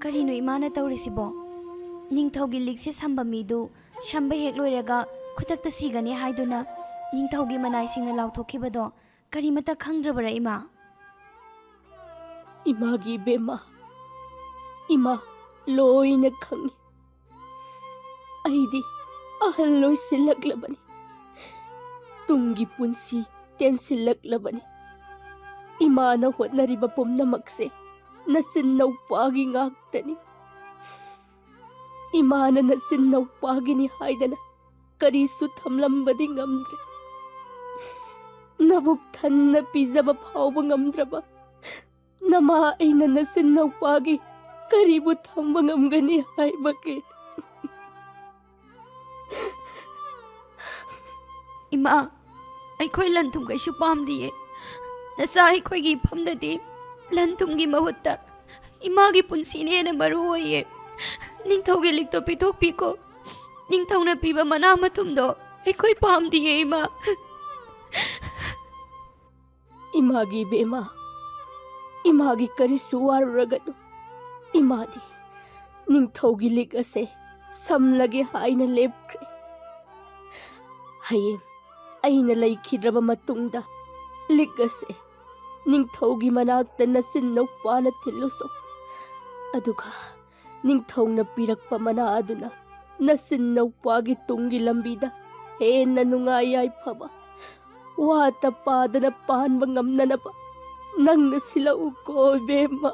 ꯀꯔꯤꯅꯣ ꯏꯃꯥꯅ ꯇꯧꯔꯤꯁꯤꯕꯣ? ꯅꯤꯡꯊꯧꯒꯤ ꯂꯤꯛꯁꯦ ꯁꯝꯕ ꯃꯤꯗꯨ ꯁꯝꯕ ꯍꯦꯛ ꯂꯣꯏꯔꯒ ꯈꯨꯗꯛꯇ ꯁꯤꯒꯅꯤ ꯍꯥꯏꯗꯨꯅ ꯅꯤꯡꯊꯧꯒꯤ ꯃꯅꯥꯏꯁꯤꯡꯅ ꯂꯥꯎꯊꯣꯛꯈꯤꯕꯗꯣ ꯀꯔꯤꯃꯠꯇ ꯈꯪꯗ꯭ꯔꯕꯔꯥ ꯏꯃꯥ? ꯏꯃꯥꯒꯤ ꯏꯕꯦꯝꯃ, ꯏꯃꯥ ꯂꯣꯏꯅ ꯈꯪꯏ꯫ ꯑꯩꯗꯤ ꯑꯍꯜ ꯑꯣꯏꯁꯤꯜꯂꯛꯂꯕꯅꯤ꯫ ꯇꯨꯡꯒꯤ ꯄꯨꯟꯁꯤ ꯇꯦꯟꯁꯤꯜꯂꯛꯂꯕꯅꯤ꯫ ꯏꯃꯥꯅ ꯍꯣꯠꯅꯔꯤꯕ ꯄꯨꯝꯅꯃꯛꯁꯦ ꯅꯆꯤꯟ ꯅꯧꯄꯥꯒꯤ ꯉꯥꯛꯇꯅꯤ꯫ ꯏꯃꯥꯅ ꯅꯆꯤꯟ ꯅꯧꯄꯥꯒꯤꯅꯤ ꯍꯥꯏꯗꯅ ꯀꯔꯤꯁꯨ ꯊꯝꯂꯝꯕꯗꯤ ꯉꯝꯗ꯭ꯔꯦ꯫ ꯅꯕꯨꯛ ꯊꯟꯅ ꯄꯤꯖꯕ ꯐꯥꯎꯕ ꯉꯝꯗ꯭ꯔꯕ ꯅꯃꯥ ꯑꯩꯅ ꯅꯆꯤꯟ ꯅꯧꯄꯥꯒꯤ ꯀꯔꯤꯕꯨ ꯊꯝꯕ ꯉꯝꯒꯅꯤ ꯍꯥꯏꯕꯒꯦ? ꯏꯃꯥ, ꯑꯩꯈꯣꯏ ꯂꯟ ꯊꯨꯝ ꯀꯩꯁꯨ ꯄꯥꯝꯗꯤꯌꯦ꯫ ꯅꯆꯥ ꯑꯩꯈꯣꯏꯒꯤ ꯏꯐꯝꯗꯗꯤ ꯂꯟ ꯊꯨꯝꯒꯤ ꯃꯍꯨꯠꯇ ꯏꯃꯥꯒꯤ ꯄꯨꯟꯁꯤꯅ ꯍꯦꯟꯅ ꯃꯔꯨ ꯑꯣꯏꯌꯦ꯫ ꯅꯤꯡꯊꯧꯒꯤ ꯂꯤꯛꯇꯣ ꯄꯤꯊꯣꯛꯄꯤꯈꯣ꯫ ꯅꯤꯡꯊꯧꯅ ꯄꯤꯕ ꯃꯅꯥ ꯃꯊꯨꯝꯗꯣ ꯑꯩꯈꯣꯏ ꯄꯥꯝꯗꯤꯌꯦ, ꯏꯃꯥ꯫ ꯏꯃꯥꯒꯤ ꯏꯕꯦꯝꯃ, ꯏꯃꯥꯒꯤ ꯀꯔꯤꯁꯨ ꯋꯥꯔꯨꯔꯒꯅꯨ꯫ ꯏꯃꯥꯗꯤ ꯅꯤꯡꯊꯧꯒꯤ ꯂꯤꯛ ꯑꯁꯦ ꯁꯝꯂꯒꯦ ꯍꯥꯏꯅ ꯂꯦꯞꯈ꯭ꯔꯦ꯫ ꯍꯌꯦꯡ ꯑꯩꯅ ꯂꯩꯈꯤꯗ꯭ꯔꯕ ꯃꯇꯨꯡꯗ ꯂꯤꯛ ꯑꯁꯦ ꯅꯤꯡꯊꯧꯒꯤ ꯃꯅꯥꯛꯇ ꯅꯆꯤꯟ ꯅꯧꯄꯥꯅ ꯊꯤꯜꯂꯨꯁꯣ꯫ ꯑꯗꯨꯒ ꯅꯤꯡꯊꯧꯅ ꯄꯤꯔꯛꯄ ꯃꯅꯥ ꯑꯗꯨꯅ ꯅꯆꯤꯟ ꯅꯧꯄꯥꯒꯤ ꯇꯨꯡꯒꯤ ꯂꯝꯕꯤꯗ ꯍꯦꯟꯅ ꯅꯨꯡꯉꯥꯏ ꯌꯥꯏꯐꯕ, ꯋꯥꯇ ꯄꯥꯗꯅ ꯄꯥꯟꯕ ꯉꯝꯅꯅꯕ ꯅꯪꯅ ꯁꯤꯜꯂꯛꯎꯀꯣ, ꯏꯕꯦꯝꯃ꯫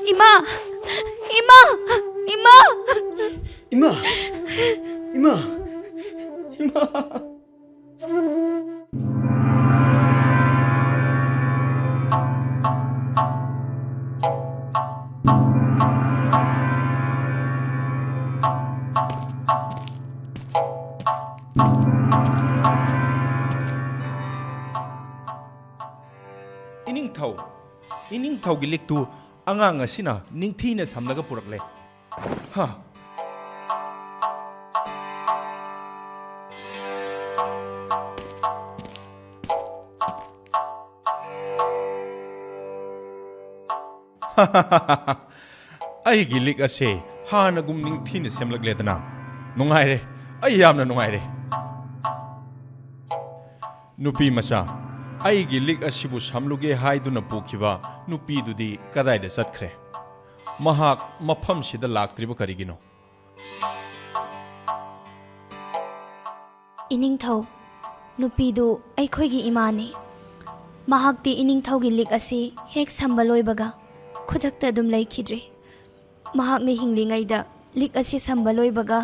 ꯏꯃꯥ! ꯏꯃꯥ! ꯏꯃꯥ! ꯏꯃꯥ! ꯏꯃꯥ! ꯏꯃꯥ! ꯏꯅꯤꯡꯊꯧ, ꯏꯅꯤꯡꯊꯧꯒꯤ ꯂꯤꯛꯇꯨ ꯑꯉꯥꯡ ꯑꯁꯤꯅ ꯅꯤꯡꯊꯤꯅ ꯁꯝꯂꯒ ꯄꯨꯔꯛꯂꯦ꯫ ꯍꯥ꯫ ꯑꯩꯒꯤ ꯂꯤꯛ ꯑꯁꯦ ꯍꯥꯟꯅꯒꯨꯝ ꯅꯤꯡꯊꯤꯅ ꯁꯦꯝꯂꯛꯂꯦꯗꯅ꯫ ꯅꯨꯡꯉꯥꯏꯔꯦ, ꯑꯩ ꯌꯥꯝꯅ ꯅꯨꯡꯉꯥꯏꯔꯦ꯫ ꯅꯨꯄꯤ ꯃꯆꯥ, ꯑꯩꯒꯤ ꯂꯤꯛ ꯑꯁꯤꯕꯨ ꯁꯝꯂꯨꯒꯦ ꯍꯥꯏꯗꯨꯅ ꯄꯨꯈꯤꯕ ꯅꯨꯄꯤꯗꯨꯗꯤ ꯀꯗꯥꯏꯗ ꯆꯠꯈ꯭ꯔꯦ? ꯃꯍꯥꯛ ꯃꯐꯝꯁꯤꯗ ꯂꯥꯛꯇ꯭ꯔꯤꯕ ꯀꯔꯤꯒꯤꯅꯣ? ꯏꯅꯤꯡꯊꯧ, ꯅꯨꯄꯤꯗꯨ ꯑꯩꯈꯣꯏꯒꯤ ꯏꯃꯥꯅꯤ꯫ ꯃꯍꯥꯛꯇꯤ ꯏꯅꯤꯡꯊꯧꯒꯤ ꯂꯤꯛ ꯑꯁꯤ ꯍꯦꯛ ꯁꯝꯕ ꯂꯣꯏꯕꯒ ꯈꯨꯗꯛꯇ ꯑꯗꯨꯝ ꯂꯩꯈꯤꯗ꯭ꯔꯦ꯫ ꯃꯍꯥꯛꯅ ꯍꯤꯡꯂꯤꯉꯩꯗ ꯂꯤꯛ ꯑꯁꯤ ꯁꯝꯕ ꯂꯣꯏꯕꯒ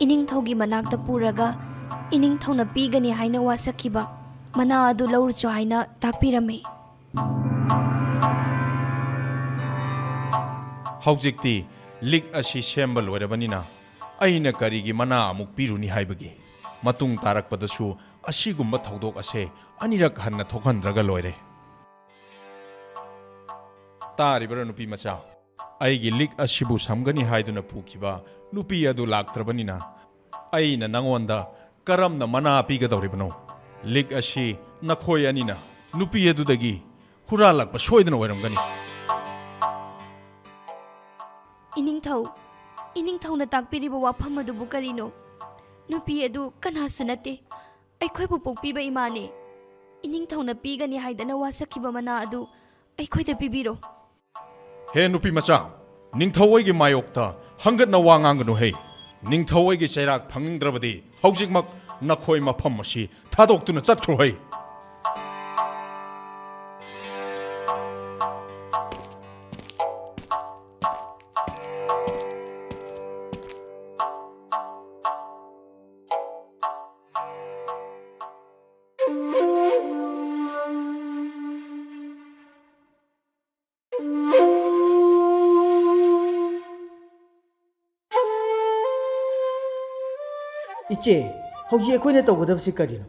ꯏꯅꯤꯡꯊꯧꯒꯤ ꯃꯅꯥꯛꯇ ꯄꯨꯔꯒ, ꯏꯅꯤꯡꯊꯧꯅ ꯄꯤꯒꯅꯤ ꯍꯥꯏꯅ ꯋꯥꯁꯛꯈꯤꯕ ꯃꯅꯥ ꯑꯗꯨ ꯂꯧꯔꯨꯆꯣ ꯍꯥꯏꯅ ꯇꯥꯛꯄꯤꯔꯝꯃꯤ꯫ ꯍꯧꯖꯤꯛꯇꯤ ꯂꯤꯛ ꯑꯁꯤ ꯁꯦꯝꯕ ꯂꯣꯏꯔꯕꯅꯤꯅ ꯑꯩꯅ ꯀꯔꯤꯒꯤ ꯃꯅꯥ ꯑꯃꯨꯛ ꯄꯤꯔꯨꯅꯤ ꯍꯥꯏꯕꯒꯦ? ꯃꯇꯨꯡ ꯇꯥꯔꯛꯄꯗꯁꯨ ꯑꯁꯤꯒꯨꯝꯕ ꯊꯧꯗꯣꯛ ꯑꯁꯦ ꯑꯅꯤꯔꯛ ꯍꯟꯅ ꯊꯣꯛꯍꯟꯗ꯭ꯔꯒ ꯂꯣꯏꯔꯦ꯫ ꯇꯥꯔꯤꯕꯔꯥ ꯅꯨꯄꯤ ꯃꯆꯥ? ꯑꯩꯒꯤ ꯂꯤꯛ ꯑꯁꯤꯕꯨ ꯁꯝꯒꯅꯤ ꯍꯥꯏꯗꯨꯅ ꯄꯨꯈꯤꯕ ꯅꯨꯄꯤ ꯑꯗꯨ ꯂꯥꯛꯇ꯭ꯔꯕꯅꯤꯅ ꯑꯩꯅ ꯅꯉꯣꯟꯗ ꯀꯔꯝꯅ ꯃꯅꯥ ꯄꯤꯒꯗꯧꯔꯤꯕꯅꯣ? ꯂꯤꯛ ꯑꯁꯤ ꯅꯈꯣꯏ ꯑꯅꯤꯅ ꯅꯨꯄꯤ ꯑꯗꯨꯗꯒꯤ ꯍꯨꯔꯥꯜꯂꯛꯄ ꯁꯣꯏꯗꯅ ꯑꯣꯏꯔꯝꯒꯅꯤ꯫ ꯏꯅꯤꯡꯊꯧ, ꯏꯅꯤꯡꯊꯧꯅ ꯇꯥꯛꯄꯤꯔꯤꯕ ꯋꯥꯐꯝ ꯑꯗꯨꯕꯨ ꯀꯔꯤꯅꯣ? ꯅꯨꯄꯤ ꯑꯗꯨ ꯀꯅꯥꯁꯨ ꯅꯠꯇꯦ, ꯑꯩꯈꯣꯏꯕꯨ ꯄꯣꯛꯄꯤꯕ ꯏꯃꯥꯅꯦ꯫ ꯏꯅꯤꯡꯊꯧꯅ ꯄꯤꯒꯅꯤ ꯍꯥꯏꯗꯅ ꯋꯥꯁꯛꯈꯤꯕ ꯃꯅꯥ ꯑꯗꯨ ꯑꯩꯈꯣꯏꯗ ꯄꯤꯕꯤꯔꯣ꯫ ꯍꯦ ꯅꯨꯄꯤ ꯃꯆꯥ, ꯅꯤꯡꯊꯧ ꯑꯩꯒꯤ ꯃꯥꯌꯣꯛꯇ ꯍꯪꯒꯠꯅ ꯋꯥ ꯉꯥꯡꯒꯅꯨ ꯍꯦ꯫ ꯅꯤꯡꯊꯧ ꯑꯩꯒꯤ ꯆꯩꯔꯥꯛ ꯐꯪꯅꯤꯡꯗ꯭ꯔꯕꯗꯤ ꯍꯧꯖꯤꯛꯃꯛ ꯅꯈꯣꯏ ꯃꯐꯝ ꯑꯁꯤ ꯊꯥꯗꯣꯛꯇꯨꯅ ꯆꯠꯈ꯭ꯔꯣ ꯍꯦ꯫ ꯏꯆꯦ, ꯍꯧꯖꯤꯛ ꯑꯩꯈꯣꯏꯅ ꯇꯧꯒꯗꯕꯁꯤ ꯀꯔꯤꯅꯣ?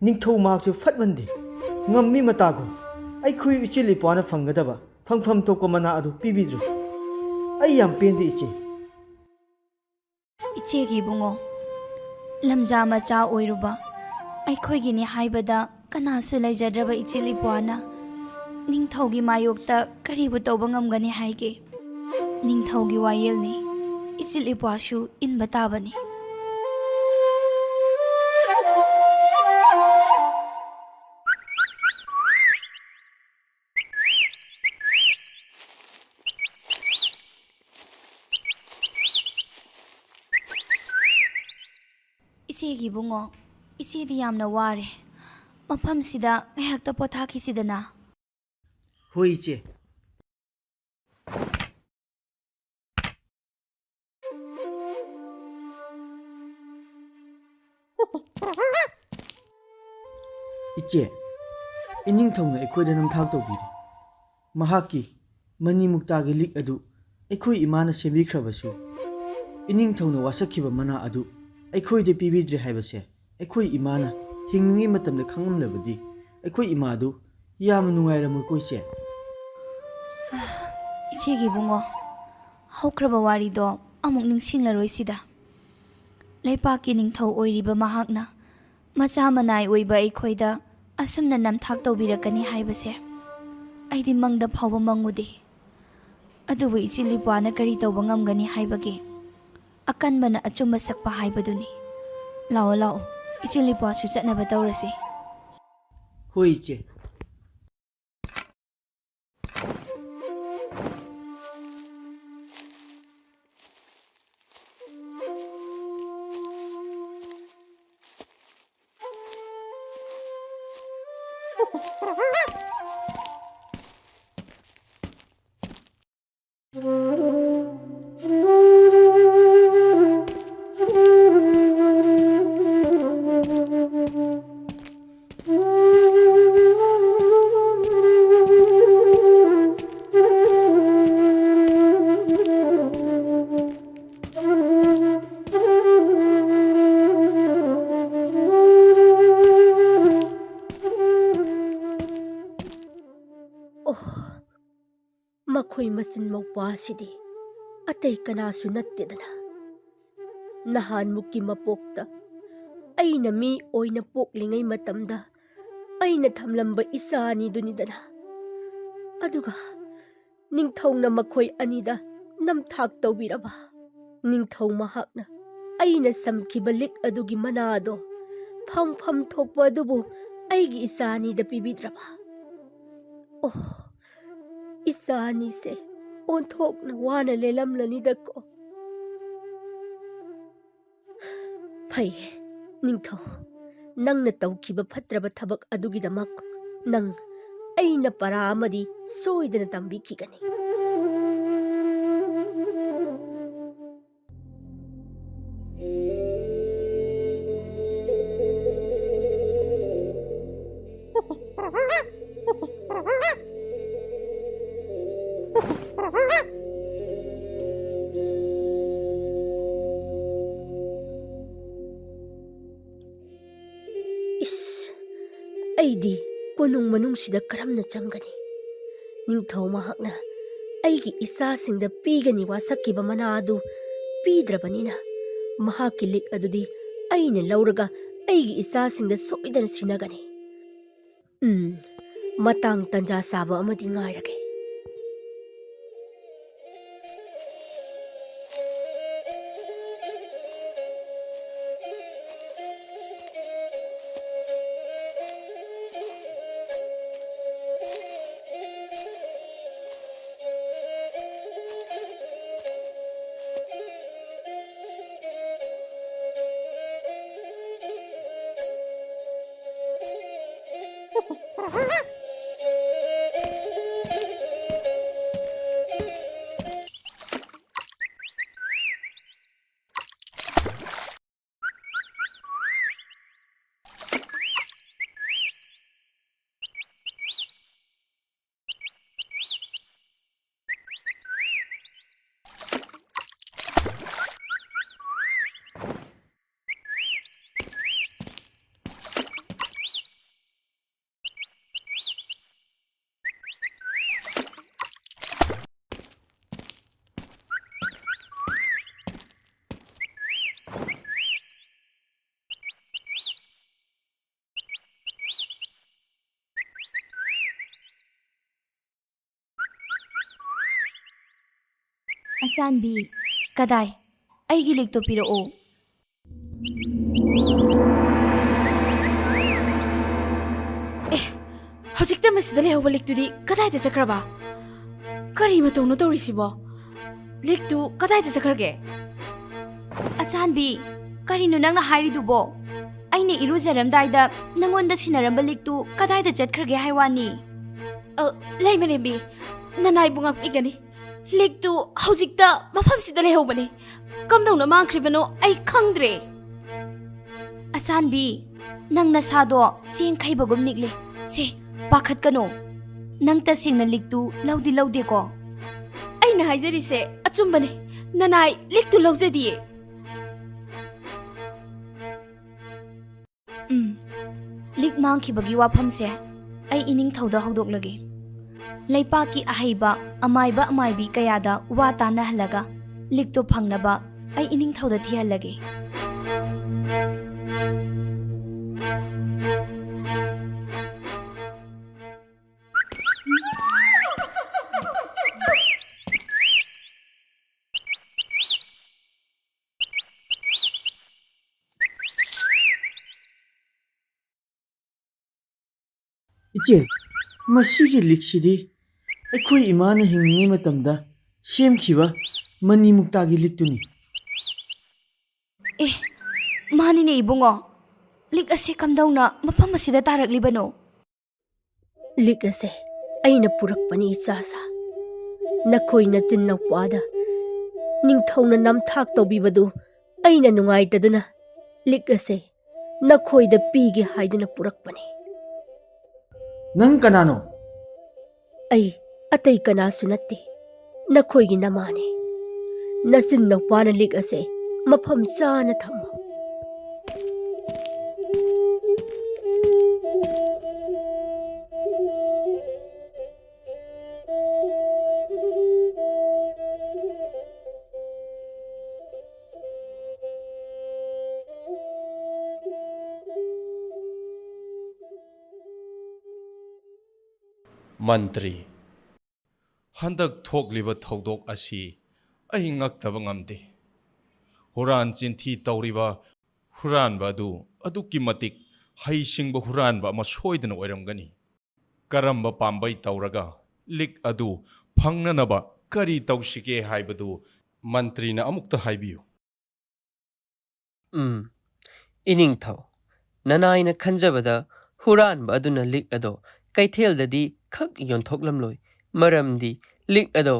ꯅꯤꯡꯊꯧ ꯃꯍꯥꯛꯁꯨ ꯐꯠꯃꯟꯗꯦ꯫ ꯉꯝꯃꯤ ꯃꯇꯥꯒꯨꯝ ꯑꯩꯈꯣꯏ ꯏꯆꯦꯜ ꯏꯄ꯭ꯋꯥꯅ ꯐꯪꯒꯗꯕ ꯐꯪꯐꯝ ꯊꯣꯛꯄ ꯃꯅꯥ ꯑꯗꯨ ꯄꯤꯕꯤꯗ꯭ꯔꯦ꯫ ꯑꯩ ꯌꯥꯝ ꯄꯦꯟꯗꯦ ꯏꯆꯦ꯫ ꯏꯆꯦꯒꯤ ꯏꯕꯨꯡꯉꯣ, ꯂꯝꯖꯥ ꯃꯆꯥ ꯑꯣꯏꯔꯨꯕ ꯑꯩꯈꯣꯏꯒꯤꯅꯤ ꯍꯥꯏꯕꯗ ꯀꯅꯥꯁꯨ ꯂꯩꯖꯗ꯭ꯔꯕ ꯏꯆꯦꯜ ꯏꯄ꯭ꯋꯥꯅ ꯅꯤꯡꯊꯧꯒꯤ ꯃꯥꯌꯣꯛꯇ ꯀꯔꯤꯕꯨ ꯇꯧꯕ ꯉꯝꯒꯅꯤ ꯍꯥꯏꯒꯦ? ꯅꯤꯡꯊꯧꯒꯤ ꯋꯥꯌꯦꯜꯅꯤ, ꯏꯆꯦꯜ ꯏꯄ꯭ꯋꯥꯁꯨ ꯏꯟꯕ ꯇꯥꯕꯅꯤ꯫ ꯏꯆꯦꯒꯤ ꯏꯕꯨꯡꯉꯣ, ꯏꯆꯦꯗꯤ ꯌꯥꯝꯅ ꯋꯥꯔꯦ꯫ ꯃꯐꯝꯁꯤꯗ ꯉꯥꯏꯍꯥꯛꯇ ꯄꯣꯊꯥꯈꯤꯁꯤꯗꯅ꯫ ꯍꯣꯏ ꯏꯆꯦ꯫ ꯏꯆꯦ, ꯏꯅꯤꯡꯊꯧꯅ ꯑꯩꯈꯣꯏꯗ ꯅꯝꯊꯥꯛ ꯇꯧꯕꯤꯔꯦ꯫ ꯃꯍꯥꯛꯀꯤ ꯃꯅꯤ ꯃꯨꯛꯇꯥꯒꯤ ꯂꯤꯛ ꯑꯗꯨ ꯑꯩꯈꯣꯏ ꯏꯃꯥꯅ ꯁꯦꯝꯕꯤꯈ꯭ꯔꯕꯁꯨ, ꯏꯅꯤꯡꯊꯧꯅ ꯋꯥꯁꯛꯈꯤꯕ ꯃꯅꯥ ꯑꯗꯨ ꯑꯩꯈꯣꯏꯗ ꯄꯤꯕꯤꯗ꯭ꯔꯦ ꯍꯥꯏꯕꯁꯦ ꯑꯩꯈꯣꯏ ꯏꯃꯥꯅ ꯍꯤꯡꯂꯤꯉꯩ ꯃꯇꯝꯗ ꯈꯪꯂꯝꯂꯕꯗꯤ, ꯑꯩꯈꯣꯏ ꯏꯃꯥꯗꯨ ꯌꯥꯝꯅ ꯅꯨꯡꯉꯥꯏꯔꯝꯃꯣꯏꯀꯣ, ꯏꯆꯦ꯫ ꯏꯆꯦꯒꯤ ꯏꯕꯨꯡꯉꯣ, ꯍꯧꯈ꯭ꯔꯕ ꯋꯥꯔꯤꯗꯣ ꯑꯃꯨꯛ ꯅꯤꯡꯁꯤꯡꯂꯔꯣꯏꯁꯤꯗ꯫ ꯂꯩꯄꯥꯛꯀꯤ ꯅꯤꯡꯊꯧ ꯑꯣꯏꯔꯤꯕ ꯃꯍꯥꯛꯅ ꯃꯆꯥ ꯃꯅꯥꯏ ꯑꯣꯏꯕ ꯑꯩꯈꯣꯏꯗ ꯑꯁꯨꯝꯅ ꯅꯝꯊꯥꯛ ꯇꯧꯕꯤꯔꯛꯀꯅꯤ ꯍꯥꯏꯕꯁꯦ ꯑꯩꯗꯤ ꯃꯪꯗ ꯐꯥꯎꯕ ꯃꯪꯉꯨꯗꯦ꯫ ꯑꯗꯨꯕꯨ ꯏꯆꯦ ꯂꯤꯄ꯭ꯋꯥꯅ ꯀꯔꯤ ꯇꯧꯕ ꯉꯝꯒꯅꯤ ꯍꯥꯏꯕꯒꯦ? ꯑꯀꯟꯕꯅ ꯑꯆꯨꯝꯕ ꯁꯛꯄ ꯍꯥꯏꯕꯗꯨꯅꯤ꯫ ꯂꯥꯛꯑꯣ, ꯂꯥꯛꯑꯣ, ꯏꯆꯦ ꯂꯤꯄ꯭ꯋꯥꯁꯨ ꯆꯠꯅꯕ ꯇꯧꯔꯁꯤ꯫ ꯍꯣꯏ, ꯏꯆꯦ꯫ ꯑꯣ, ꯃꯈꯣꯏ ꯃꯆꯤꯟ ꯃꯧꯄ꯭ꯋꯥ ꯑꯁꯤꯗꯤ ꯑꯇꯩ ꯀꯅꯥꯁꯨ ꯅꯠꯇꯦꯗꯅ꯫ ꯅꯍꯥꯟꯃꯨꯛꯀꯤ ꯃꯄꯣꯛꯇ ꯑꯩꯅ ꯃꯤ ꯑꯣꯏꯅ ꯄꯣꯛꯂꯤꯉꯩ ꯃꯇꯝꯗ ꯑꯩꯅ ꯊꯝꯂꯝꯕ ꯏꯆꯥ ꯑꯅꯤꯗꯨꯅꯤꯗꯅ꯫ ꯑꯗꯨꯒ ꯅꯤꯡꯊꯧꯅ ꯃꯈꯣꯏ ꯑꯅꯤꯗ ꯅꯝꯊꯥꯛ ꯇꯧꯕꯤꯔꯕ꯫ ꯅꯤꯡꯊꯧ ꯃꯍꯥꯛꯅ ꯑꯩꯅ ꯁꯝꯈꯤꯕ ꯂꯤꯛ ꯑꯗꯨꯒꯤ ꯃꯅꯥꯗꯣ ꯐꯪꯐꯝ ꯊꯣꯛꯄ ꯑꯗꯨꯕꯨ ꯑꯩꯒꯤ ꯏꯆꯥ ꯑꯅꯤꯗ ꯄꯤꯕꯤꯗ꯭ꯔꯕ꯫ ꯑꯣ, ꯏꯆꯥ ꯑꯅꯤꯁꯦ ꯑꯣꯟꯊꯣꯛꯅ ꯋꯥꯅ ꯂꯦꯜꯂꯝꯂꯅꯤꯗꯀꯣ꯫ ꯐꯩ, ꯅꯤꯡꯊꯧ, ꯅꯪꯅ ꯇꯧꯈꯤꯕ ꯐꯠꯇ꯭ꯔꯕ ꯊꯕꯛ ꯑꯗꯨꯒꯤꯗꯃꯛ ꯅꯪ ꯑꯩꯅ ꯄꯔꯥ ꯑꯃꯗꯤ ꯁꯣꯏꯗꯅ ꯇꯝꯕꯤꯈꯤꯒꯅꯤ꯫ ꯑꯩꯗꯤ ꯀꯣꯅꯨꯡ ꯃꯅꯨꯡꯁꯤꯗ ꯀꯔꯝꯅ ꯆꯪꯒꯅꯤ? ꯅꯤꯡꯊꯧ ꯃꯍꯥꯛꯅ ꯑꯩꯒꯤ ꯏꯆꯥꯁꯤꯡꯗ ꯄꯤꯒꯅꯤ ꯋꯥꯁꯛꯈꯤꯕ ꯃꯅꯥ ꯑꯗꯨ ꯄꯤꯗ꯭ꯔꯕꯅꯤꯅ, ꯃꯍꯥꯛꯀꯤ ꯂꯤꯛ ꯑꯗꯨꯗꯤ ꯑꯩꯅ ꯂꯧꯔꯒ ꯑꯩꯒꯤ ꯏꯆꯥꯁꯤꯡꯗ ꯁꯣꯏꯗꯅ ꯁꯤꯟꯅꯒꯅꯤ꯫ ꯎꯝ, ꯃꯇꯥꯡ ꯇꯟꯖꯥ ꯆꯥꯕ ꯑꯃꯗꯤ ꯉꯥꯏꯔꯒꯦ꯫ ꯑꯆꯥꯟꯕꯤ, ꯀꯗꯥꯏ? ꯑꯩꯒꯤ ꯂꯤꯛꯇꯣ ꯄꯤꯔꯛꯑꯣ꯫ ꯑꯦ, ꯍꯧꯖꯤꯛꯇ ꯃꯁꯤꯗ ꯂꯩꯍꯧꯕ ꯂꯤꯛꯇꯨꯗꯤ ꯀꯗꯥꯏꯗ ꯆꯠꯈ꯭ꯔꯕ? ꯀꯔꯤ ꯃꯇꯧꯅꯣ ꯇꯧꯔꯤꯁꯤꯕꯣ? ꯂꯤꯛꯇꯨ ꯀꯗꯥꯏꯗ ꯆꯠꯈ꯭ꯔꯒꯦ? ꯑꯆꯥꯟꯕꯤ, ꯀꯔꯤꯅꯣ ꯅꯪꯅ ꯍꯥꯏꯔꯤꯗꯨꯕꯣ? ꯑꯩꯅ ꯏꯔꯨꯖꯔꯝꯗꯥꯏꯗ ꯅꯪꯉꯣꯟꯗ ꯁꯤꯟꯅꯔꯝꯕ ꯂꯤꯛꯇꯨ ꯀꯗꯥꯏꯗ ꯆꯠꯈ꯭ꯔꯒꯦ ꯍꯥꯏ ꯋꯥꯅꯤ? ꯑ, ꯂꯩꯃꯔꯦꯝꯕꯤ, ꯅꯅꯥꯏꯕꯨ ꯉꯥꯛꯄꯤꯒꯅꯤ꯫ ꯂꯤꯛꯇꯨ ꯍꯧꯖꯤꯛꯇ ꯃꯐꯝꯁꯤꯗ ꯂꯩꯍꯧꯕꯅꯤ꯫ ꯀꯝꯗꯧꯅ ꯃꯥꯡꯈ꯭ꯔꯤꯕꯅꯣ ꯑꯩ ꯈꯪꯗ꯭ꯔꯦ꯫ ꯑꯆꯥꯟꯕꯤ, ꯅꯪ ꯅꯁꯥꯗꯣ ꯆꯦꯡ ꯈꯩꯕꯒꯨꯝ ꯅꯤꯛꯂꯦ꯫ ꯁꯦ, ꯄꯥꯈꯠꯀꯅꯨ꯫ ꯅꯪ ꯇꯁꯦꯡꯅ ꯂꯤꯛꯇꯨ ꯂꯧꯗꯤ ꯂꯧꯗꯦꯀꯣ? ꯑꯩꯅ ꯍꯥꯏꯖꯔꯤꯁꯦ ꯑꯆꯨꯝꯕꯅꯤ꯫ ꯅꯅꯥꯏ ꯂꯤꯛꯇꯨ ꯂꯧꯖꯗꯤꯌꯦ꯫ ꯎꯝ, ꯃꯥꯡꯈꯤꯕꯒꯤ ꯋꯥꯐꯝꯁꯦ ꯑꯩ ꯏꯅꯤꯡꯊꯧꯗ ꯍꯧꯗꯣꯛꯂꯒꯦ꯫ ꯂꯩꯄꯥꯛꯀꯤ ꯑꯍꯩꯕ ꯑꯃꯥꯏꯕ ꯑꯃꯥꯏꯕꯤ ꯀꯌꯥꯗ ꯋꯥ ꯇꯥꯅꯍꯜꯂꯒ ꯂꯤꯛꯇꯣ ꯐꯪꯅꯕ ꯑꯩ ꯏꯅꯤꯡꯊꯧꯗ ꯊꯤꯍꯜꯂꯒꯦ꯫ ꯏꯆꯦ, ꯃꯁꯤꯒꯤ ꯂꯤꯛꯁꯤꯗꯤ ꯑꯩꯈꯣꯏ ꯏꯃꯥꯅ ꯍꯤꯡꯂꯤꯉꯩ ꯃꯇꯝꯗ ꯁꯦꯝꯈꯤꯕ ꯃꯅꯤ ꯃꯨꯛꯇꯥꯒꯤ ꯂꯤꯛꯇꯨꯅꯤ꯫ ꯑꯦ, ꯃꯥꯅꯤꯅꯦ ꯏꯕꯨꯡꯉꯣ꯫ ꯂꯤꯛ ꯑꯁꯤ ꯀꯝꯗꯧꯅ ꯃꯐꯝ ꯑꯁꯤꯗ ꯇꯥꯔꯛꯂꯤꯕꯅꯣ? ꯂꯤꯛ ꯑꯁꯦ ꯑꯩꯅ ꯄꯨꯔꯛꯄꯅꯤ ꯏꯆꯥꯁꯥ꯫ ꯅꯈꯣꯏ ꯅꯆꯤꯟ ꯅꯧꯄꯥꯗ ꯅꯤꯡꯊꯧꯅ ꯅꯝꯊꯥꯛ ꯇꯧꯕꯤꯕꯗꯨ ꯑꯩꯅ ꯅꯨꯡꯉꯥꯏꯇꯗꯨꯅ ꯂꯤꯛ ꯑꯁꯦ ꯅꯈꯣꯏꯗ ꯄꯤꯒꯦ ꯍꯥꯏꯗꯨꯅ ꯄꯨꯔꯛꯄꯅꯤ꯫ ꯅꯪ ꯀꯅꯥꯅꯣ? ꯑꯩ ꯑꯇꯩ ꯀꯅꯥꯁꯨ ꯅꯠꯇꯦ, ꯅꯈꯣꯏꯒꯤ ꯅꯃꯥꯅꯦ꯫ ꯅꯆꯤꯟ ꯅꯧꯄꯥꯅ ꯂꯤꯛ ꯑꯁꯦ ꯃꯐꯝ ꯆꯥꯅ ꯊꯝꯃꯨ꯫ ꯃꯟꯇ꯭ꯔꯤ, ꯍꯟꯗꯛ ꯊꯣꯛꯂꯤꯕ ꯊꯧꯗꯣꯛ ꯑꯁꯤ ꯑꯩ ꯉꯛꯇꯕ ꯉꯝꯗꯦ꯫ ꯍꯨꯔꯥꯟ ꯆꯤꯟꯊꯤ ꯇꯧꯔꯤꯕ ꯍꯨꯔꯥꯟꯕ ꯑꯗꯨ ꯑꯗꯨꯛꯀꯤ ꯃꯇꯤꯛ ꯍꯩꯁꯤꯡꯕ ꯍꯨꯔꯥꯟꯕ ꯑꯃ ꯁꯣꯏꯗꯅ ꯑꯣꯏꯔꯝꯒꯅꯤ꯫ ꯀꯔꯝꯕ ꯄꯥꯝꯕꯩ ꯇꯧꯔꯒ ꯂꯤꯛ ꯑꯗꯨ ꯐꯪꯅꯅꯕ ꯀꯔꯤ ꯇꯧꯁꯤꯒꯦ ꯍꯥꯏꯕꯗꯨ ꯃꯟꯇ꯭ꯔꯤꯅ ꯑꯃꯨꯛꯇ ꯍꯥꯏꯕꯤꯌꯨ꯫ ꯎꯝ, ꯏꯅꯤꯡꯊꯧ, ꯅꯅꯥꯏꯅ ꯈꯟꯖꯕꯗ ꯍꯨꯔꯥꯟꯕ ꯑꯗꯨꯅ ꯂꯤꯛ ꯑꯗꯣ ꯀꯩꯊꯦꯜꯗꯗꯤ ꯈꯛ ꯌꯣꯟꯊꯣꯛꯂꯝꯂꯣꯏ꯫ ꯃꯔꯝꯗꯤ ꯂꯤꯛ ꯑꯗꯣ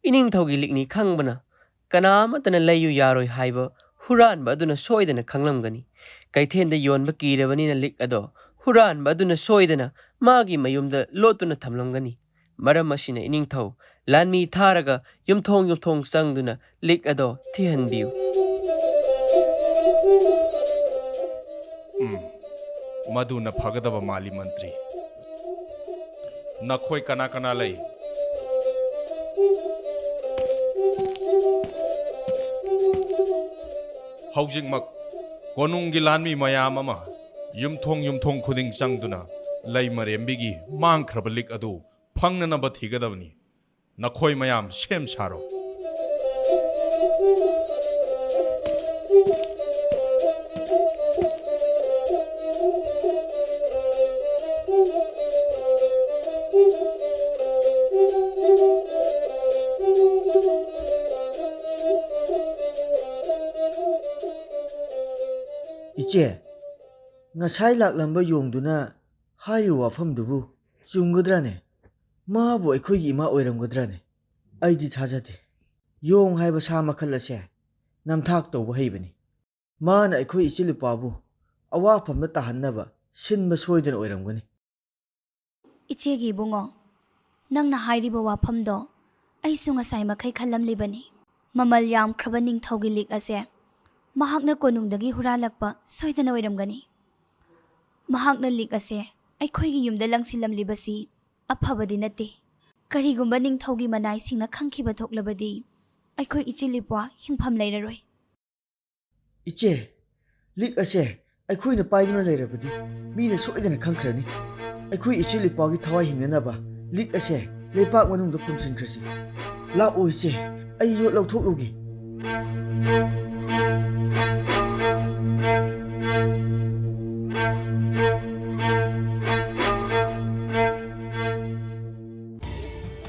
ꯏꯅꯤꯡꯊꯧꯒꯤ ꯂꯤꯛꯅꯤ ꯈꯪꯕꯅ ꯀꯅꯥ ꯑꯃꯠꯇꯅ ꯂꯩꯌꯨ ꯌꯥꯔꯣꯏ ꯍꯥꯏꯕ ꯍꯨꯔꯥꯟꯕ ꯑꯗꯨꯅ ꯁꯣꯏꯗꯅ ꯈꯪꯂꯝꯒꯅꯤ꯫ ꯀꯩꯊꯦꯜꯗ ꯌꯣꯟꯕ ꯀꯤꯔꯕꯅꯤꯅ ꯂꯤꯛ ꯑꯗꯣ ꯍꯨꯔꯥꯟꯕ ꯑꯗꯨꯅ ꯁꯣꯏꯗꯅ ꯃꯥꯒꯤ ꯃꯌꯨꯝꯗ ꯂꯣꯠꯇꯨꯅ ꯊꯝꯂꯝꯒꯅꯤ꯫ ꯃꯔꯝ ꯑꯁꯤꯅ ꯏꯅꯤꯡꯊꯧ ꯂꯥꯟꯃꯤ ꯊꯥꯔꯒ ꯌꯨꯝꯊꯣꯡ ꯌꯨꯝꯊꯣꯡ ꯆꯪꯗꯨꯅ ꯂꯤꯛ ꯑꯗꯣ ꯊꯤꯍꯟꯕꯤꯌꯨ꯫ ꯎꯝ꯫ ꯃꯗꯨꯅ ꯐꯒꯗꯕ ꯃꯥꯜꯂꯤ, ꯃꯟꯇ꯭ꯔꯤ꯫ ꯅꯈꯣꯏ ꯀꯅꯥ ꯀꯅꯥ ꯂꯩ? ꯍꯧꯖꯤꯛꯃꯛ ꯀꯣꯅꯨꯡꯒꯤ ꯂꯥꯟꯃꯤ ꯃꯌꯥꯝ ꯑꯃ ꯌꯨꯝꯊꯣꯡ ꯌꯨꯝꯊꯣꯡ ꯈꯨꯗꯤꯡ ꯆꯪꯗꯨꯅ ꯂꯩꯃꯔꯦꯝꯕꯤꯒꯤ ꯃꯥꯡꯈ꯭ꯔꯕ ꯂꯤꯛ ꯑꯗꯨ ꯐꯪꯅꯅꯕ ꯊꯤꯒꯗꯕꯅꯤ꯫ ꯅꯈꯣꯏ ꯃꯌꯥꯝ ꯁꯦꯝ ꯁꯥꯔꯣ꯫ ꯏꯆꯦ, ꯉꯁꯥꯏ ꯂꯥꯛꯂꯝꯕ ꯌꯣꯡꯗꯨꯅ ꯍꯥꯏꯔꯤꯕ ꯋꯥꯐꯝꯗꯨꯕꯨ ꯆꯨꯝꯒꯗ꯭ꯔꯥꯅꯦ? ꯃꯥꯕꯨ ꯑꯩꯈꯣꯏꯒꯤ ꯏꯃꯥ ꯑꯣꯏꯔꯝꯒꯗ꯭ꯔꯥꯅꯦ? ꯑꯩꯗꯤ ꯊꯥꯖꯗꯦ꯫ ꯌꯣꯡ ꯍꯥꯏꯕ ꯁꯥ ꯃꯈꯜ ꯑꯁꯦ ꯅꯝꯊꯥꯛ ꯇꯧꯕ ꯍꯩꯕꯅꯤ꯫ ꯃꯥꯅ ꯑꯩꯈꯣꯏ ꯏꯆꯤꯜ ꯏꯄꯥꯕꯨ ꯑꯋꯥꯐꯝꯗ ꯇꯥꯍꯟꯅꯕ ꯁꯤꯟꯕ ꯁꯣꯏꯗꯅ ꯑꯣꯏꯔꯝꯒꯅꯤ꯫ ꯏꯆꯦꯒꯤ ꯏꯕꯨꯡꯉꯣ, ꯅꯪꯅ ꯍꯥꯏꯔꯤꯕ ꯋꯥꯐꯝꯗꯣ ꯑꯩꯁꯨ ꯉꯁꯥꯏ ꯃꯈꯩ ꯈꯜꯂꯝꯂꯤꯕꯅꯤ꯫ ꯃꯃꯜ ꯌꯥꯝꯈ꯭ꯔꯕ ꯅꯤꯡꯊꯧꯒꯤ ꯂꯤꯛ ꯑꯁꯦ ꯃꯍꯥꯛꯅ ꯀꯣꯅꯨꯡꯗꯒꯤ ꯍꯨꯔꯥꯜꯂꯛꯄ ꯁꯣꯏꯗꯅ ꯑꯣꯏꯔꯝꯒꯅꯤ꯫ ꯃꯍꯥꯛꯅ ꯂꯤꯛ ꯑꯁꯦ ꯑꯩꯈꯣꯏꯒꯤ ꯌꯨꯝꯗ ꯂꯪꯁꯤꯜꯂꯝꯂꯤꯕꯁꯤ ꯑꯐꯕꯗꯤ ꯅꯠꯇꯦ꯫ ꯀꯔꯤꯒꯨꯝꯕ ꯅꯤꯡꯊꯧꯒꯤ ꯃꯅꯥꯏꯁꯤꯡꯅ ꯈꯪꯈꯤꯕ ꯊꯣꯛꯂꯕꯗꯤ ꯑꯩꯈꯣꯏ ꯏꯆꯤꯜ ꯏꯄ꯭ꯋꯥ ꯍꯤꯡꯐꯝ ꯂꯩꯔꯔꯣꯏ꯫ ꯏꯆꯦ, ꯂꯤꯛ ꯑꯁꯦ ꯑꯩꯈꯣꯏꯅ ꯄꯥꯏꯗꯨꯅ ꯂꯩꯔꯕꯗꯤ ꯃꯤꯅ ꯁꯣꯏꯗꯅ ꯈꯪꯈ꯭ꯔꯅꯤ꯫ ꯑꯩꯈꯣꯏ ꯏꯆꯤꯜ ꯏꯄ꯭ꯋꯥꯒꯤ ꯊꯋꯥꯏ ꯍꯤꯡꯅꯅꯕ ꯂꯤꯛ ꯑꯁꯦ ꯂꯩꯄꯥꯛ ꯃꯅꯨꯡꯗ ꯐꯨꯝꯖꯤꯟꯈ꯭ꯔꯁꯤ꯫ ꯂꯥꯛꯑꯣ ꯏꯆꯦ, ꯑꯩ ꯌꯣꯠ ꯂꯧꯊꯣꯛꯂꯨꯒꯦ꯫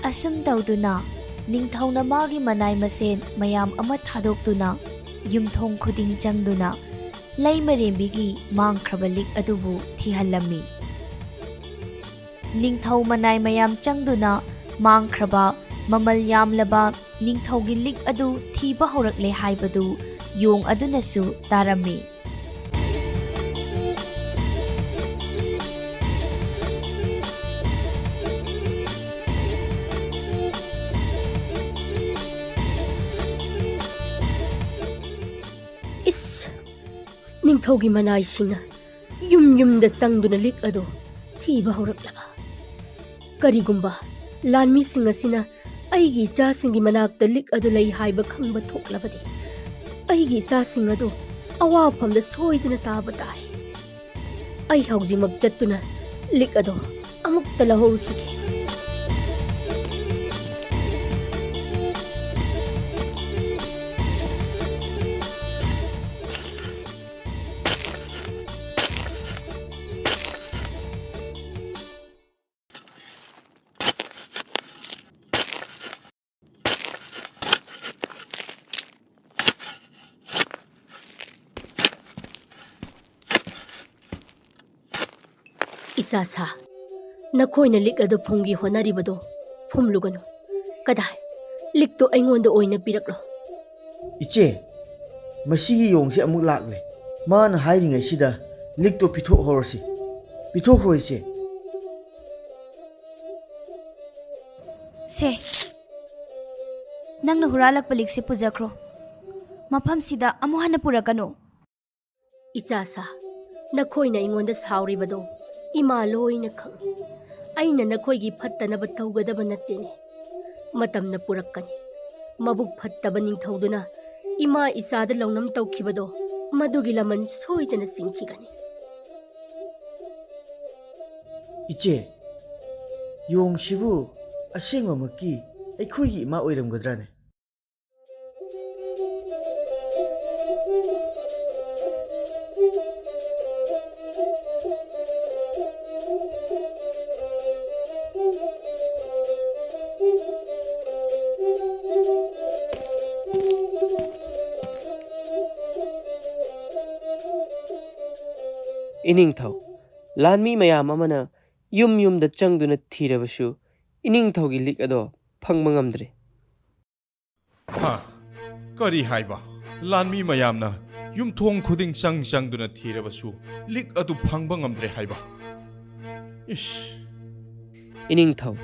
ꯑꯁꯨꯝ ꯇꯧꯗꯨꯅ ꯅꯤꯡꯊꯧꯅ ꯃꯥꯒꯤ ꯃꯅꯥꯏ ꯃꯁꯦꯟ ꯃꯌꯥꯝ ꯑꯃ ꯊꯥꯗꯣꯛꯇꯨꯅ ꯌꯨꯝꯊꯣꯡ ꯈꯨꯗꯤꯡ ꯆꯪꯗꯨꯅ ꯂꯩꯃꯔꯦꯝꯕꯤꯒꯤ ꯃꯥꯡꯈ꯭ꯔꯕ ꯂꯤꯛ ꯑꯗꯨꯕꯨ ꯊꯤꯍꯜꯂꯝꯃꯤ꯫ ꯅꯤꯡꯊꯧ ꯃꯅꯥꯏ ꯃꯌꯥꯝ ꯆꯪꯗꯨꯅ ꯃꯥꯡꯈ꯭ꯔꯕ ꯃꯃꯜ ꯌꯥꯝꯂꯕ ꯅꯤꯡꯊꯧꯒꯤ ꯂꯤꯛ ꯑꯗꯨ ꯊꯤꯕ ꯍꯧꯔꯛꯂꯦ ꯍꯥꯏꯕꯗꯨ ꯌꯣꯡ ꯑꯗꯨꯅꯁꯨ ꯇꯥꯔꯝꯃꯤ꯫ ꯏꯁ! ꯅꯤꯡꯊꯧꯒꯤ ꯃꯅꯥꯏꯁꯤꯡꯅ ꯌꯨꯝ ꯌꯨꯝꯗ ꯆꯪꯗꯨꯅ ꯂꯤꯛ ꯑꯗꯨ ꯊꯤꯕ ꯍꯧꯔꯛꯂꯕ꯫ ꯀꯔꯤꯒꯨꯝꯕ ꯂꯥꯟꯃꯤꯁꯤꯡ ꯑꯁꯤꯅ ꯑꯩꯒꯤ ꯏꯆꯥꯁꯤꯡꯒꯤ ꯃꯅꯥꯛꯇ ꯂꯤꯛ ꯑꯗꯨ ꯂꯩ ꯍꯥꯏꯕ ꯈꯪꯕ ꯊꯣꯛꯂꯕꯗꯤ, ꯑꯩꯒꯤ ꯏꯆꯥꯁꯤꯡ ꯑꯗꯨ ꯑꯋꯥꯐꯝꯗ ꯁꯣꯏꯗꯅ ꯇꯥꯕ ꯇꯥꯔꯦ꯫ ꯑꯩ ꯍꯧꯖꯤꯛꯃꯛ ꯆꯠꯇꯨꯅ ꯂꯤꯛ ꯑꯗꯨ ꯑꯃꯨꯛꯇ ꯂꯧꯍꯧꯔꯨꯈꯤꯒꯦ꯫ ꯏꯆꯥ ꯁꯥ, ꯅꯈꯣꯏꯅ ꯂꯤꯛ ꯑꯗꯨ ꯐꯨꯝꯒꯤ ꯍꯣꯠꯅꯔꯤꯕꯗꯨ ꯐꯨꯝꯂꯨꯒꯅꯨ꯫ ꯀꯗꯥꯏ? ꯂꯤꯛꯇꯨ ꯑꯩꯉꯣꯟꯗ ꯑꯣꯏꯅ ꯄꯤꯔꯛꯂꯣ꯫ ꯏꯆꯦ, ꯃꯁꯤꯒꯤ ꯌꯣꯡꯁꯤ ꯑꯃꯨꯛ ꯂꯥꯛꯂꯦ꯫ ꯃꯥꯅ ꯍꯥꯏꯔꯤꯉꯩꯁꯤꯗ ꯂꯤꯛꯇꯣ ꯄꯤꯊꯣꯛꯍꯧꯔꯁꯤ꯫ ꯄꯤꯊꯣꯛꯈ꯭ꯔꯣ, ꯏꯆꯦ꯫ ꯁꯦ, ꯅꯪꯅ ꯍꯨꯔꯥꯜꯂꯛꯄ ꯂꯤꯛꯁꯦ ꯄꯨꯖꯈ꯭ꯔꯣ꯫ ꯃꯐꯝꯁꯤꯗ ꯑꯃꯨꯛ ꯍꯟꯅ ꯄꯨꯔꯛꯀꯅꯨ꯫ ꯏꯆꯥ ꯁꯥ, ꯅꯈꯣꯏꯅ ꯑꯩꯉꯣꯟꯗ ꯁꯥꯎꯔꯤꯕꯗꯣ ꯏꯃꯥ ꯂꯣꯏꯅ ꯈꯪꯏ꯫ ꯑꯩꯅ ꯅꯈꯣꯏꯒꯤ ꯐꯠꯇꯅꯕ ꯇꯧꯒꯗꯕ ꯅꯠꯇꯦꯅꯦ꯫ ꯃꯇꯝꯅ ꯄꯨꯔꯛꯀꯅꯤ꯫ ꯃꯕꯨꯛ ꯐꯠꯇꯕ ꯅꯤꯡꯊꯧꯗꯨꯅ ꯏꯃꯥ ꯏꯆꯥꯗ ꯂꯧꯅꯝ ꯇꯧꯈꯤꯕꯗꯣ, ꯃꯗꯨꯒꯤ ꯂꯃꯟ ꯁꯣꯏꯗꯅ ꯆꯤꯡꯈꯤꯒꯅꯤ꯫ ꯏꯆꯦ, ꯌꯣꯡꯁꯤꯕꯨ ꯑꯁꯦꯡꯕꯃꯛꯀꯤ ꯑꯩꯈꯣꯏꯒꯤ ꯏꯃꯥ ꯑꯣꯏꯔꯝꯒꯗ꯭ꯔꯥꯅꯦ? ꯏꯅꯤꯡꯊꯧ, ꯂꯥꯟꯃꯤ ꯃꯌꯥꯝ ꯑꯃꯅ ꯌꯨꯝ ꯌꯨꯝꯗ ꯆꯪꯗꯨꯅ ꯊꯤꯔꯕꯁꯨ ꯏꯅꯤꯡꯊꯧꯒꯤ ꯂꯤꯛ ꯑꯗꯣ ꯐꯪꯕ ꯉꯝꯗ꯭ꯔꯦ꯫ ꯍꯥ? ꯀꯔꯤ ꯍꯥꯏꯕ? ꯂꯥꯟꯃꯤ ꯃꯌꯥꯝꯅ ꯌꯨꯝꯊꯣꯡ ꯈꯨꯗꯤꯡ ꯆꯪ ꯆꯪꯗꯨꯅ ꯊꯤꯔꯕꯁꯨ ꯂꯤꯛ ꯑꯗꯨ ꯐꯪꯕ ꯉꯝꯗ꯭ꯔꯦ ꯍꯥꯏꯕ? ꯏꯁ! ꯏꯅꯤꯡꯊꯧ,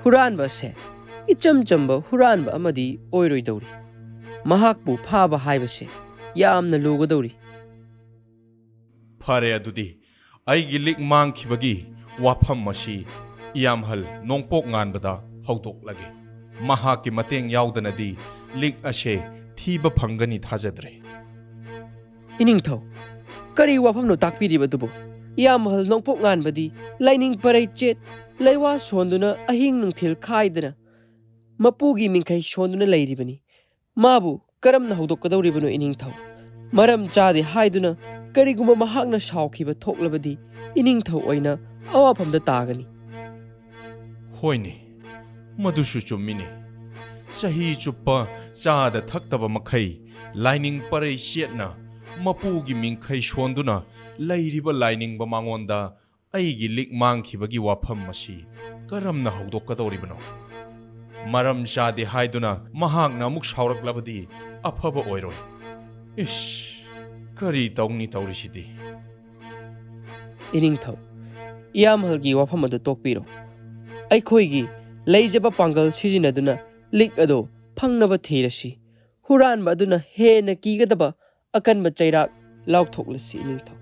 ꯍꯨꯔꯥꯟꯕ ꯑꯁꯦ ꯏꯆꯝ ꯆꯝꯕ ꯍꯨꯔꯥꯟꯕ ꯑꯃꯗꯤ ꯑꯣꯏꯔꯣꯏꯗꯧꯔꯤ꯫ ꯃꯍꯥꯛꯄꯨ ꯐꯥꯕ ꯍꯥꯏꯕꯁꯦ ꯌꯥꯝꯅ ꯂꯨꯒꯗꯧꯔꯤ꯫ ꯐꯔꯦ, ꯑꯗꯨꯗꯤ ꯑꯩꯒꯤ ꯂꯤꯛ ꯃꯥꯡꯈꯤꯕꯒꯤ ꯋꯥꯐꯝ ꯑꯁꯤ ꯏꯌꯥꯝꯍꯜ ꯅꯣꯡꯄꯣꯛ ꯉꯥꯟꯕꯗ ꯍꯧꯗꯣꯛꯂꯒꯦ꯫ ꯃꯍꯥꯛꯀꯤ ꯃꯇꯦꯡ ꯌꯥꯎꯗꯅꯗꯤ ꯂꯤꯛ ꯑꯁꯦ ꯊꯤꯕ ꯐꯪꯒꯅꯤ ꯊꯥꯖꯗ꯭ꯔꯦ꯫ ꯏꯅꯤꯡꯊꯧ, ꯀꯔꯤ ꯋꯥꯐꯝꯅꯣ ꯇꯥꯛꯄꯤꯔꯤꯕꯗꯨꯕꯨ? ꯏꯌꯥꯝꯍꯜ ꯅꯣꯡꯄꯣꯛ ꯉꯥꯟꯕꯗꯤ ꯂꯥꯏꯅꯤꯡ ꯄꯔꯩ ꯆꯦꯠ, ꯂꯩꯋꯥ ꯁꯣꯟꯗꯨꯅ ꯑꯍꯤꯡ ꯅꯨꯡꯊꯤꯜ ꯈꯥꯏꯗꯅ ꯃꯄꯨꯒꯤ ꯃꯤꯡꯈꯩ ꯁꯣꯟꯗꯨꯅ ꯂꯩꯔꯤꯕꯅꯤ꯫ ꯃꯥꯕꯨ ꯀꯔꯝꯅ ꯍꯧꯗꯣꯛꯀꯗꯧꯔꯤꯕꯅꯣ ꯏꯅꯤꯡꯊꯧ? ꯃꯔꯝ ꯆꯥꯗꯦ ꯍꯥꯏꯗꯨꯅ ꯀꯔꯤꯒꯨꯝꯕ ꯃꯍꯥꯛꯅ ꯁꯥꯎꯈꯤꯕ ꯊꯣꯛꯂꯕꯗꯤ ꯏꯅꯤꯡꯊꯧ ꯑꯣꯏꯅ ꯑꯋꯥꯐꯝꯗ ꯇꯥꯒꯅꯤ꯫ ꯍꯣꯏꯅꯦ, ꯃꯗꯨꯁꯨ ꯆꯨꯝꯃꯤꯅꯦ꯫ ꯆꯍꯤ ꯆꯨꯞꯄ ꯆꯥꯗ ꯊꯛꯇꯕ ꯃꯈꯩ ꯂꯥꯏꯅꯤꯡ ꯄꯔꯩ ꯆꯦꯠꯅ ꯃꯄꯨꯒꯤ ꯃꯤꯡꯈꯩ ꯁꯣꯟꯗꯨꯅ ꯂꯩꯔꯤꯕ ꯂꯥꯏꯅꯤꯡꯕ ꯃꯉꯣꯟꯗ ꯑꯩꯒꯤ ꯂꯤꯛ ꯃꯥꯡꯈꯤꯕꯒꯤ ꯋꯥꯐꯝ ꯑꯁꯤ ꯀꯔꯝꯅ ꯍꯧꯗꯣꯛꯀꯗꯧꯔꯤꯕꯅꯣ? ꯃꯔꯝ ꯆꯥꯗꯦ ꯍꯥꯏꯗꯨꯅ ꯃꯍꯥꯛꯅ ꯑꯃꯨꯛ ꯁꯥꯎꯔꯛꯂꯕꯗꯤ ꯑꯐꯕ ꯑꯣꯏꯔꯣꯏ꯫ ꯏꯁ, ꯀꯔꯤ ꯇꯧꯅꯤ ꯇꯧꯔꯤꯁꯤꯗꯤ? ꯏꯅꯤꯡꯊꯧ, ꯏꯌꯥꯝꯍꯜꯒꯤ ꯋꯥꯐꯝ ꯑꯗꯨ ꯇꯣꯛꯄꯤꯔꯣ꯫ ꯑꯩꯈꯣꯏꯒꯤ ꯂꯩꯖꯕ ꯄꯥꯡꯒꯜ ꯁꯤꯖꯤꯟꯅꯗꯨꯅ ꯂꯤꯛ ꯑꯗꯨ ꯐꯪꯅꯕ ꯊꯤꯔꯁꯤ꯫ ꯍꯨꯔꯥꯟꯕ ꯑꯗꯨꯅ ꯍꯦꯟꯅ ꯀꯤꯒꯗꯕ ꯑꯀꯟꯕ ꯆꯩꯔꯥꯛ ꯂꯥꯎꯊꯣꯛꯂꯁꯤ ꯏꯅꯤꯡꯊꯧ꯫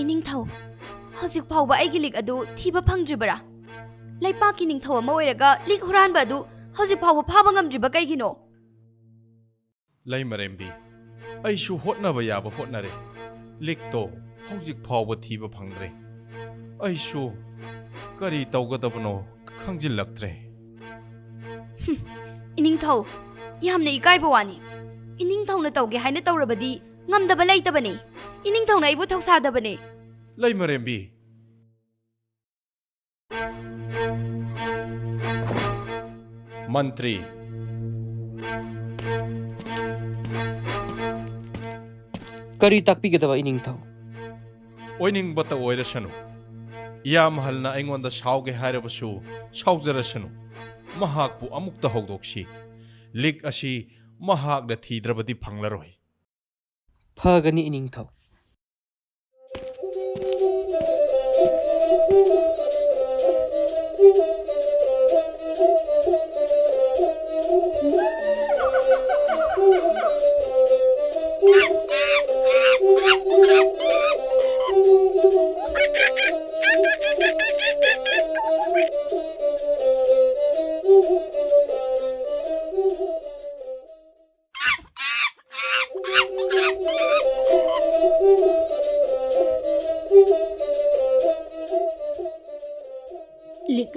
ꯏꯅꯤꯡꯊꯧ, ꯍꯧꯖꯤꯛ ꯐꯥꯎꯕ ꯑꯩꯒꯤ ꯂꯤꯛ ꯑꯗꯨ ꯊꯤꯕ ꯐꯪꯗ꯭ꯔꯤꯕꯔꯥ? ꯂꯩꯄꯥꯛꯀꯤ ꯅꯤꯡꯊꯧ ꯑꯃ ꯑꯣꯏꯔꯒ ꯂꯤꯛ ꯍꯨꯔꯥꯟꯕ ꯑꯗꯨ ꯍꯧꯖꯤꯛ ꯐꯥꯎꯕ ꯐꯥꯕ ꯉꯝꯗ꯭ꯔꯤꯕ ꯀꯩꯒꯤꯅꯣ? ꯂꯩꯃꯔꯦꯝꯕꯤ, ꯑꯩꯁꯨ ꯍꯣꯠꯅꯕ ꯌꯥꯕ ꯍꯣꯠꯅꯔꯦ꯫ ꯂꯤꯛꯇꯣ ꯍꯧꯖꯤꯛ ꯐꯥꯎꯕ ꯊꯤꯕ ꯐꯪꯗ꯭ꯔꯦ꯫ ꯑꯩꯁꯨ ꯀꯔꯤ ꯇꯧꯒꯗꯕꯅꯣ ꯈꯪꯖꯤꯜꯂꯛꯇ꯭ꯔꯦ꯫ ꯍꯨꯝ, ꯏꯅꯤꯡꯊꯧ, ꯌꯥꯝꯅ ꯏꯀꯥꯏꯕ ꯋꯥꯅꯤ꯫ ꯏꯅꯤꯡꯊꯧꯅ ꯇꯧꯒꯦ ꯍꯥꯏꯅ ꯇꯧꯔꯕꯗꯤ ꯉꯝꯗꯕ ꯂꯩꯇꯕꯅꯤ꯫ ꯏꯅꯤꯡꯊꯧꯅ ꯑꯩꯕꯨ ꯊꯧꯁꯥꯗꯕꯅꯤ꯫ ꯂꯩꯃꯔꯦꯝꯕꯤ, ꯃꯟꯇ꯭ꯔꯤ꯫ ꯀꯔꯤ ꯇꯥꯛꯄꯤꯒꯗꯕ ꯏꯅꯤꯡꯊꯧ? ꯑꯣꯏꯅꯤꯡꯕꯇ ꯑꯣꯏꯔꯁꯅꯨ꯫ ꯏꯌꯥꯝꯍꯜꯅ ꯑꯩꯉꯣꯟꯗ ꯁꯥꯎꯒꯦ ꯍꯥꯏꯔꯕꯁꯨ ꯁꯥꯎꯖꯔꯁꯅꯨ꯫ ꯃꯍꯥꯛꯄꯨ ꯑꯃꯨꯛꯇ ꯍꯧꯗꯣꯛꯁꯤ꯫ ꯂꯤꯛ ꯑꯁꯤ ꯃꯍꯥꯛꯅ ꯊꯤꯗ꯭ꯔꯕꯗꯤ ꯐꯪꯂꯔꯣꯏ꯫ ꯐꯒꯅꯤ ꯏꯅꯤꯡꯊꯧ꯫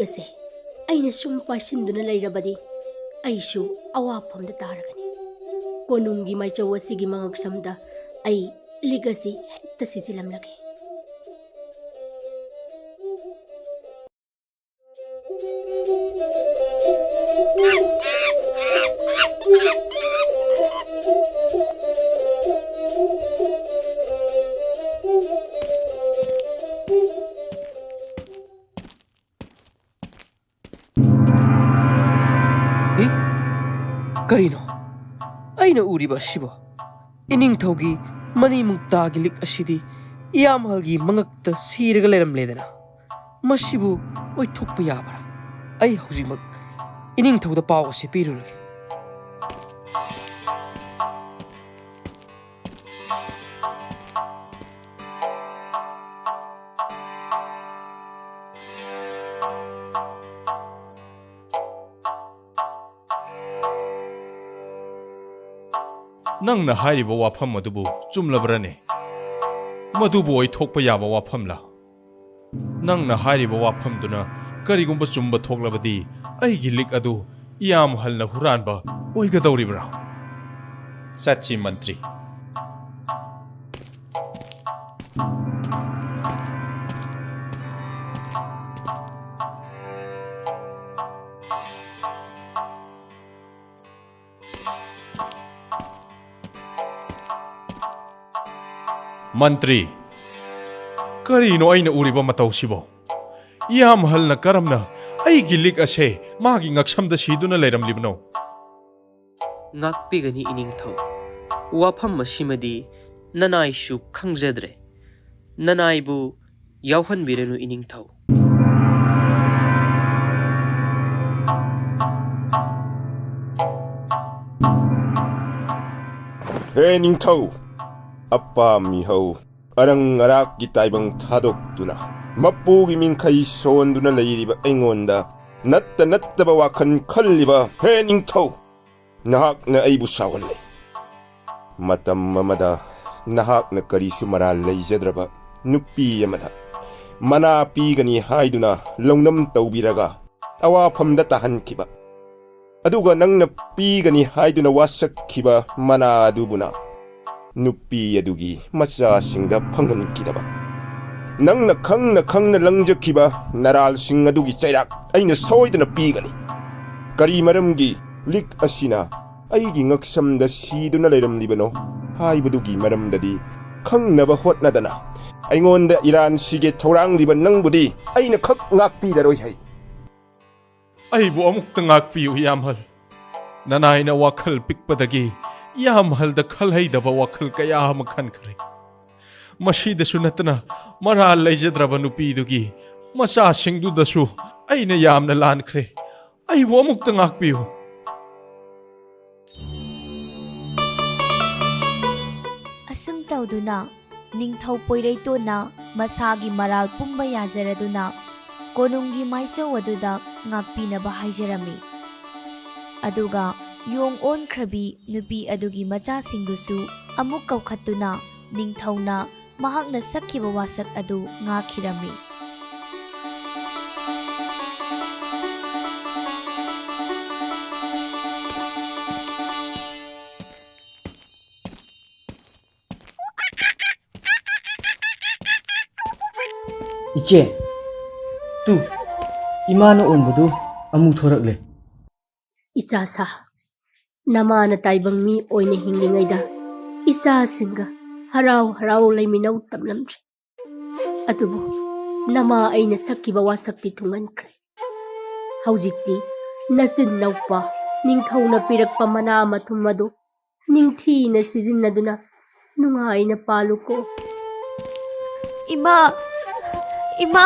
ꯑꯁꯦ ꯑꯩꯅ ꯁꯨꯝ ꯄꯥꯏꯁꯤꯟꯗꯨꯅ ꯂꯩꯔꯕꯗꯤ ꯑꯩꯁꯨ ꯑꯋꯥꯐꯝꯗ ꯇꯥꯔꯒꯅꯤ꯫ ꯀꯣꯅꯨꯡꯒꯤ ꯃꯥꯏꯆꯧ ꯑꯁꯤꯒꯤ ꯃꯉꯛꯁꯝꯗ ꯑꯩ ꯂꯤꯛ ꯑꯁꯤ ꯍꯦꯛꯇ ꯁꯤꯖꯤꯜꯂꯝꯂꯒꯦ꯫ ꯏ? ꯀꯔꯤꯅꯣ ꯑꯩꯅ ꯎꯔꯤꯕ ꯑꯁꯤꯕꯣ? ꯏꯅꯤꯡꯊꯧꯒꯤ ꯃꯅꯤ ꯃꯨꯛꯇꯥꯒꯤ ꯂꯤꯛ ꯑꯁꯤꯗꯤ ꯏꯌꯥꯝꯍꯜꯒꯤ ꯃꯉꯛꯇ ꯁꯤꯔꯒ ꯂꯩꯔꯝꯂꯦꯗꯅ꯫ ꯃꯁꯤꯕꯨ ꯑꯣꯏꯊꯣꯛꯄ ꯌꯥꯕ꯭ꯔꯥ? ꯑꯩ ꯍꯧꯖꯤꯛꯃꯛ ꯏꯅꯤꯡꯊꯧꯗ ꯄꯥꯎ ꯑꯁꯤ ꯄꯤꯔꯨꯔꯒꯦ꯫ ꯅꯪꯅ ꯍꯥꯏꯔꯤꯕ ꯋꯥꯐꯝ ꯑꯗꯨꯕꯨ ꯆꯨꯝꯂꯕ꯭ꯔꯅꯦ? ꯃꯗꯨꯕꯨ ꯑꯣꯏꯊꯣꯛꯄ ꯌꯥꯕ ꯋꯥꯐꯝꯂ? ꯅꯪꯅ ꯍꯥꯏꯔꯤꯕ ꯋꯥꯐꯝꯗꯨꯅ ꯀꯔꯤꯒꯨꯝꯕ ꯆꯨꯝꯕ ꯊꯣꯛꯂꯕꯗꯤ, ꯑꯩꯒꯤ ꯂꯤꯛ ꯑꯗꯨ ꯏꯌꯥꯝꯍꯜꯅ ꯍꯨꯔꯥꯟꯕ ꯑꯣꯏꯒꯗꯧꯔꯤꯕ꯭ꯔꯥ? ꯆꯠꯁꯤ, ꯃꯟꯇ꯭ꯔꯤ꯫ ꯃꯟꯇ꯭ꯔꯤ, ꯀꯔꯤꯅꯣ ꯑꯩꯅ ꯎꯔꯤꯕ ꯃꯇꯧꯁꯤꯕꯣ? ꯏꯌꯥꯝꯍꯜꯅ ꯀꯔꯝꯅ ꯑꯩꯒꯤ ꯂꯤꯛ ꯑꯁꯦ ꯃꯥꯒꯤ ꯉꯛꯁꯝꯗ ꯁꯤꯗꯨꯅ ꯂꯩꯔꯝꯂꯤꯕꯅꯣ? ꯉꯥꯛꯄꯤꯒꯅꯤ, ꯏꯅꯤꯡꯊꯧ꯫ ꯋꯥꯐꯝ ꯑꯁꯤꯃꯗꯤ ꯅꯅꯥꯏꯁꯨ ꯈꯪꯖꯗ꯭ꯔꯦ꯫ ꯅꯅꯥꯏꯕꯨ ꯌꯥꯎꯍꯟꯕꯤꯔꯅꯨ, ꯏꯅꯤꯡꯊꯧ꯫ ꯍꯦ ꯅꯤꯡꯊꯧ, ꯑꯄꯥꯝ ꯃꯤꯍꯧ ꯑꯔꯪ ꯑꯔꯥꯛꯀꯤ ꯇꯥꯏꯕꯪ ꯊꯥꯗꯣꯛꯇꯨꯅ, ꯃꯄꯨꯒꯤ ꯃꯤꯡꯈꯩ ꯁꯣꯟꯗꯨꯅ ꯂꯩꯔꯤꯕ ꯑꯩꯉꯣꯟꯗ ꯅꯠꯇ ꯅꯠꯇꯕ ꯋꯥꯈꯜ ꯈꯜꯂꯤꯕ ꯍꯦ ꯅꯤꯡꯊꯧ, ꯅꯍꯥꯛꯅ ꯑꯩꯕꯨ ꯁꯥꯎꯍꯜꯂꯦ꯫ ꯃꯇꯝ ꯑꯃꯗ ꯅꯍꯥꯛꯅ ꯀꯔꯤꯁꯨ ꯃꯔꯥꯜ ꯂꯩꯖꯗ꯭ꯔꯕ ꯅꯨꯄꯤ ꯑꯃꯗ ꯃꯅꯥ ꯄꯤꯒꯅꯤ ꯍꯥꯏꯗꯨꯅ ꯂꯧꯅꯝ ꯇꯧꯕꯤꯔꯒ ꯑꯋꯥꯐꯝꯗ ꯇꯥꯍꯟꯈꯤꯕ꯫ ꯑꯗꯨꯒ ꯅꯪꯅ ꯄꯤꯒꯅꯤ ꯍꯥꯏꯗꯨꯅ ꯋꯥꯁꯛꯈꯤꯕ ꯃꯅꯥ ꯑꯗꯨꯕꯨꯅ ꯅꯨꯄꯤ ꯑꯗꯨꯒꯤ ꯃꯆꯥꯁꯤꯡꯗ ꯐꯪꯍꯟꯈꯤꯗꯕ꯫ ꯅꯪꯅ ꯈꯪꯅ ꯈꯪꯅ ꯂꯪꯖꯈꯤꯕ ꯅꯔꯥꯜꯁꯤꯡ ꯑꯗꯨꯒꯤ ꯆꯩꯔꯥꯛ ꯑꯩꯅ ꯁꯣꯏꯗꯅ ꯄꯤꯒꯅꯤ꯫ ꯀꯔꯤ ꯃꯔꯝꯒꯤ ꯂꯤꯛ ꯑꯁꯤꯅ ꯑꯩꯒꯤ ꯉꯛꯁꯝꯗ ꯁꯤꯗꯨꯅ ꯂꯩꯔꯝꯂꯤꯕꯅꯣ ꯍꯥꯏꯕꯗꯨꯒꯤ ꯃꯔꯝꯗꯗꯤ ꯈꯪꯅꯕ ꯍꯣꯠꯅꯗꯅ ꯑꯩꯉꯣꯟꯗ ꯏꯔꯥꯟꯁꯤꯒꯦ ꯊꯧꯔꯥꯡꯂꯤꯕ ꯅꯪꯕꯨꯗꯤ ꯑꯩꯅ ꯈꯛ ꯉꯥꯛꯄꯤꯔꯔꯣꯏ ꯍꯩ꯫ ꯑꯩꯕꯨ ꯑꯃꯨꯛꯇ ꯉꯥꯛꯄꯤꯌꯨ, ꯏꯌꯥꯝꯍꯜ꯫ ꯅꯅꯥꯏꯅ ꯋꯥꯈꯜ ꯄꯤꯛꯄꯗꯒꯤ ꯏꯌꯥꯝꯍꯜꯗ ꯈꯜꯍꯩꯗꯕ ꯋꯥꯈꯜ ꯀꯌꯥ ꯑꯃ ꯈꯟꯈ꯭ꯔꯦ꯫ ꯃꯁꯤꯗꯁꯨ ꯅꯠꯇꯅ ꯃꯔꯥꯜ ꯂꯩꯖꯗ꯭ꯔꯕ ꯅꯨꯄꯤꯗꯨꯒꯤ ꯃꯆꯥꯁꯤꯡꯗꯨꯗꯁꯨ ꯑꯩꯅ ꯌꯥꯝꯅ ꯂꯥꯟꯈ꯭ꯔꯦ꯫ ꯑꯩꯕꯨ ꯑꯃꯨꯛꯇ ꯉꯥꯛꯄꯤꯌꯨ꯫ ꯑꯁꯨꯝ ꯇꯧꯗꯨꯅ ꯅꯤꯡꯊꯧ ꯄꯣꯏꯔꯩꯇꯣꯟꯅ ꯃꯁꯥꯒꯤ ꯃꯔꯥꯜ ꯄꯨꯝꯕ ꯌꯥꯖꯔꯗꯨꯅ ꯀꯣꯅꯨꯡꯒꯤ ꯃꯥꯏꯆꯧ ꯑꯗꯨꯗ ꯉꯥꯛꯄꯤꯅꯕ ꯍꯥꯏꯖꯔꯝꯃꯤ꯫ ꯑꯗꯨꯒ ꯌꯣꯡ ꯑꯣꯟꯈ꯭ꯔꯕꯤ ꯅꯨꯄꯤ ꯑꯗꯨꯒꯤ ꯃꯆꯥꯁꯤꯡꯗꯨꯁꯨ ꯑꯃꯨꯛ ꯀꯧꯈꯠꯇꯨꯅ ꯅꯤꯡꯊꯧꯅ ꯃꯍꯥꯛꯅ ꯁꯛꯈꯤꯕ ꯋꯥꯁꯛ ꯑꯗꯨ ꯉꯥꯛꯈꯤꯔꯝꯃꯤ꯫ ꯏꯆꯦ, ꯇꯨ, ꯏꯃꯥꯅ ꯑꯣꯟꯕꯗꯨ ꯑꯃꯨꯛ ꯊꯣꯔꯛꯂꯦ꯫ ꯏꯆꯥ ꯁꯥ, ꯅꯃꯥꯅ ꯇꯥꯏꯕꯪ ꯃꯤ ꯑꯣꯏꯅ ꯍꯤꯡꯂꯤꯉꯩꯗ ꯏꯆꯥꯁꯤꯡꯒ ꯍꯔꯥꯎ ꯍꯔꯥꯎ ꯂꯩꯃꯤꯟꯅꯧ ꯇꯝꯂꯝꯗ꯭ꯔꯦ꯫ ꯑꯗꯨꯕꯨ ꯅꯃꯥ ꯑꯩꯅ ꯁꯛꯈꯤꯕ ꯋꯥꯁꯛꯇꯤ ꯊꯨꯡꯍꯟꯈ꯭ꯔꯦ꯫ ꯍꯧꯖꯤꯛꯇꯤ ꯅꯆꯤꯟ ꯅꯧꯄꯥ ꯅꯤꯡꯊꯧꯅ ꯄꯤꯔꯛꯄ ꯃꯅꯥ ꯃꯊꯨꯝ ꯑꯗꯨ ꯅꯤꯡꯊꯤꯅ ꯁꯤꯖꯤꯟꯅꯗꯨꯅ ꯅꯨꯡꯉꯥꯏꯅ ꯄꯥꯜꯂꯨꯀꯣ꯫ ꯏꯃꯥ! ꯏꯃꯥ!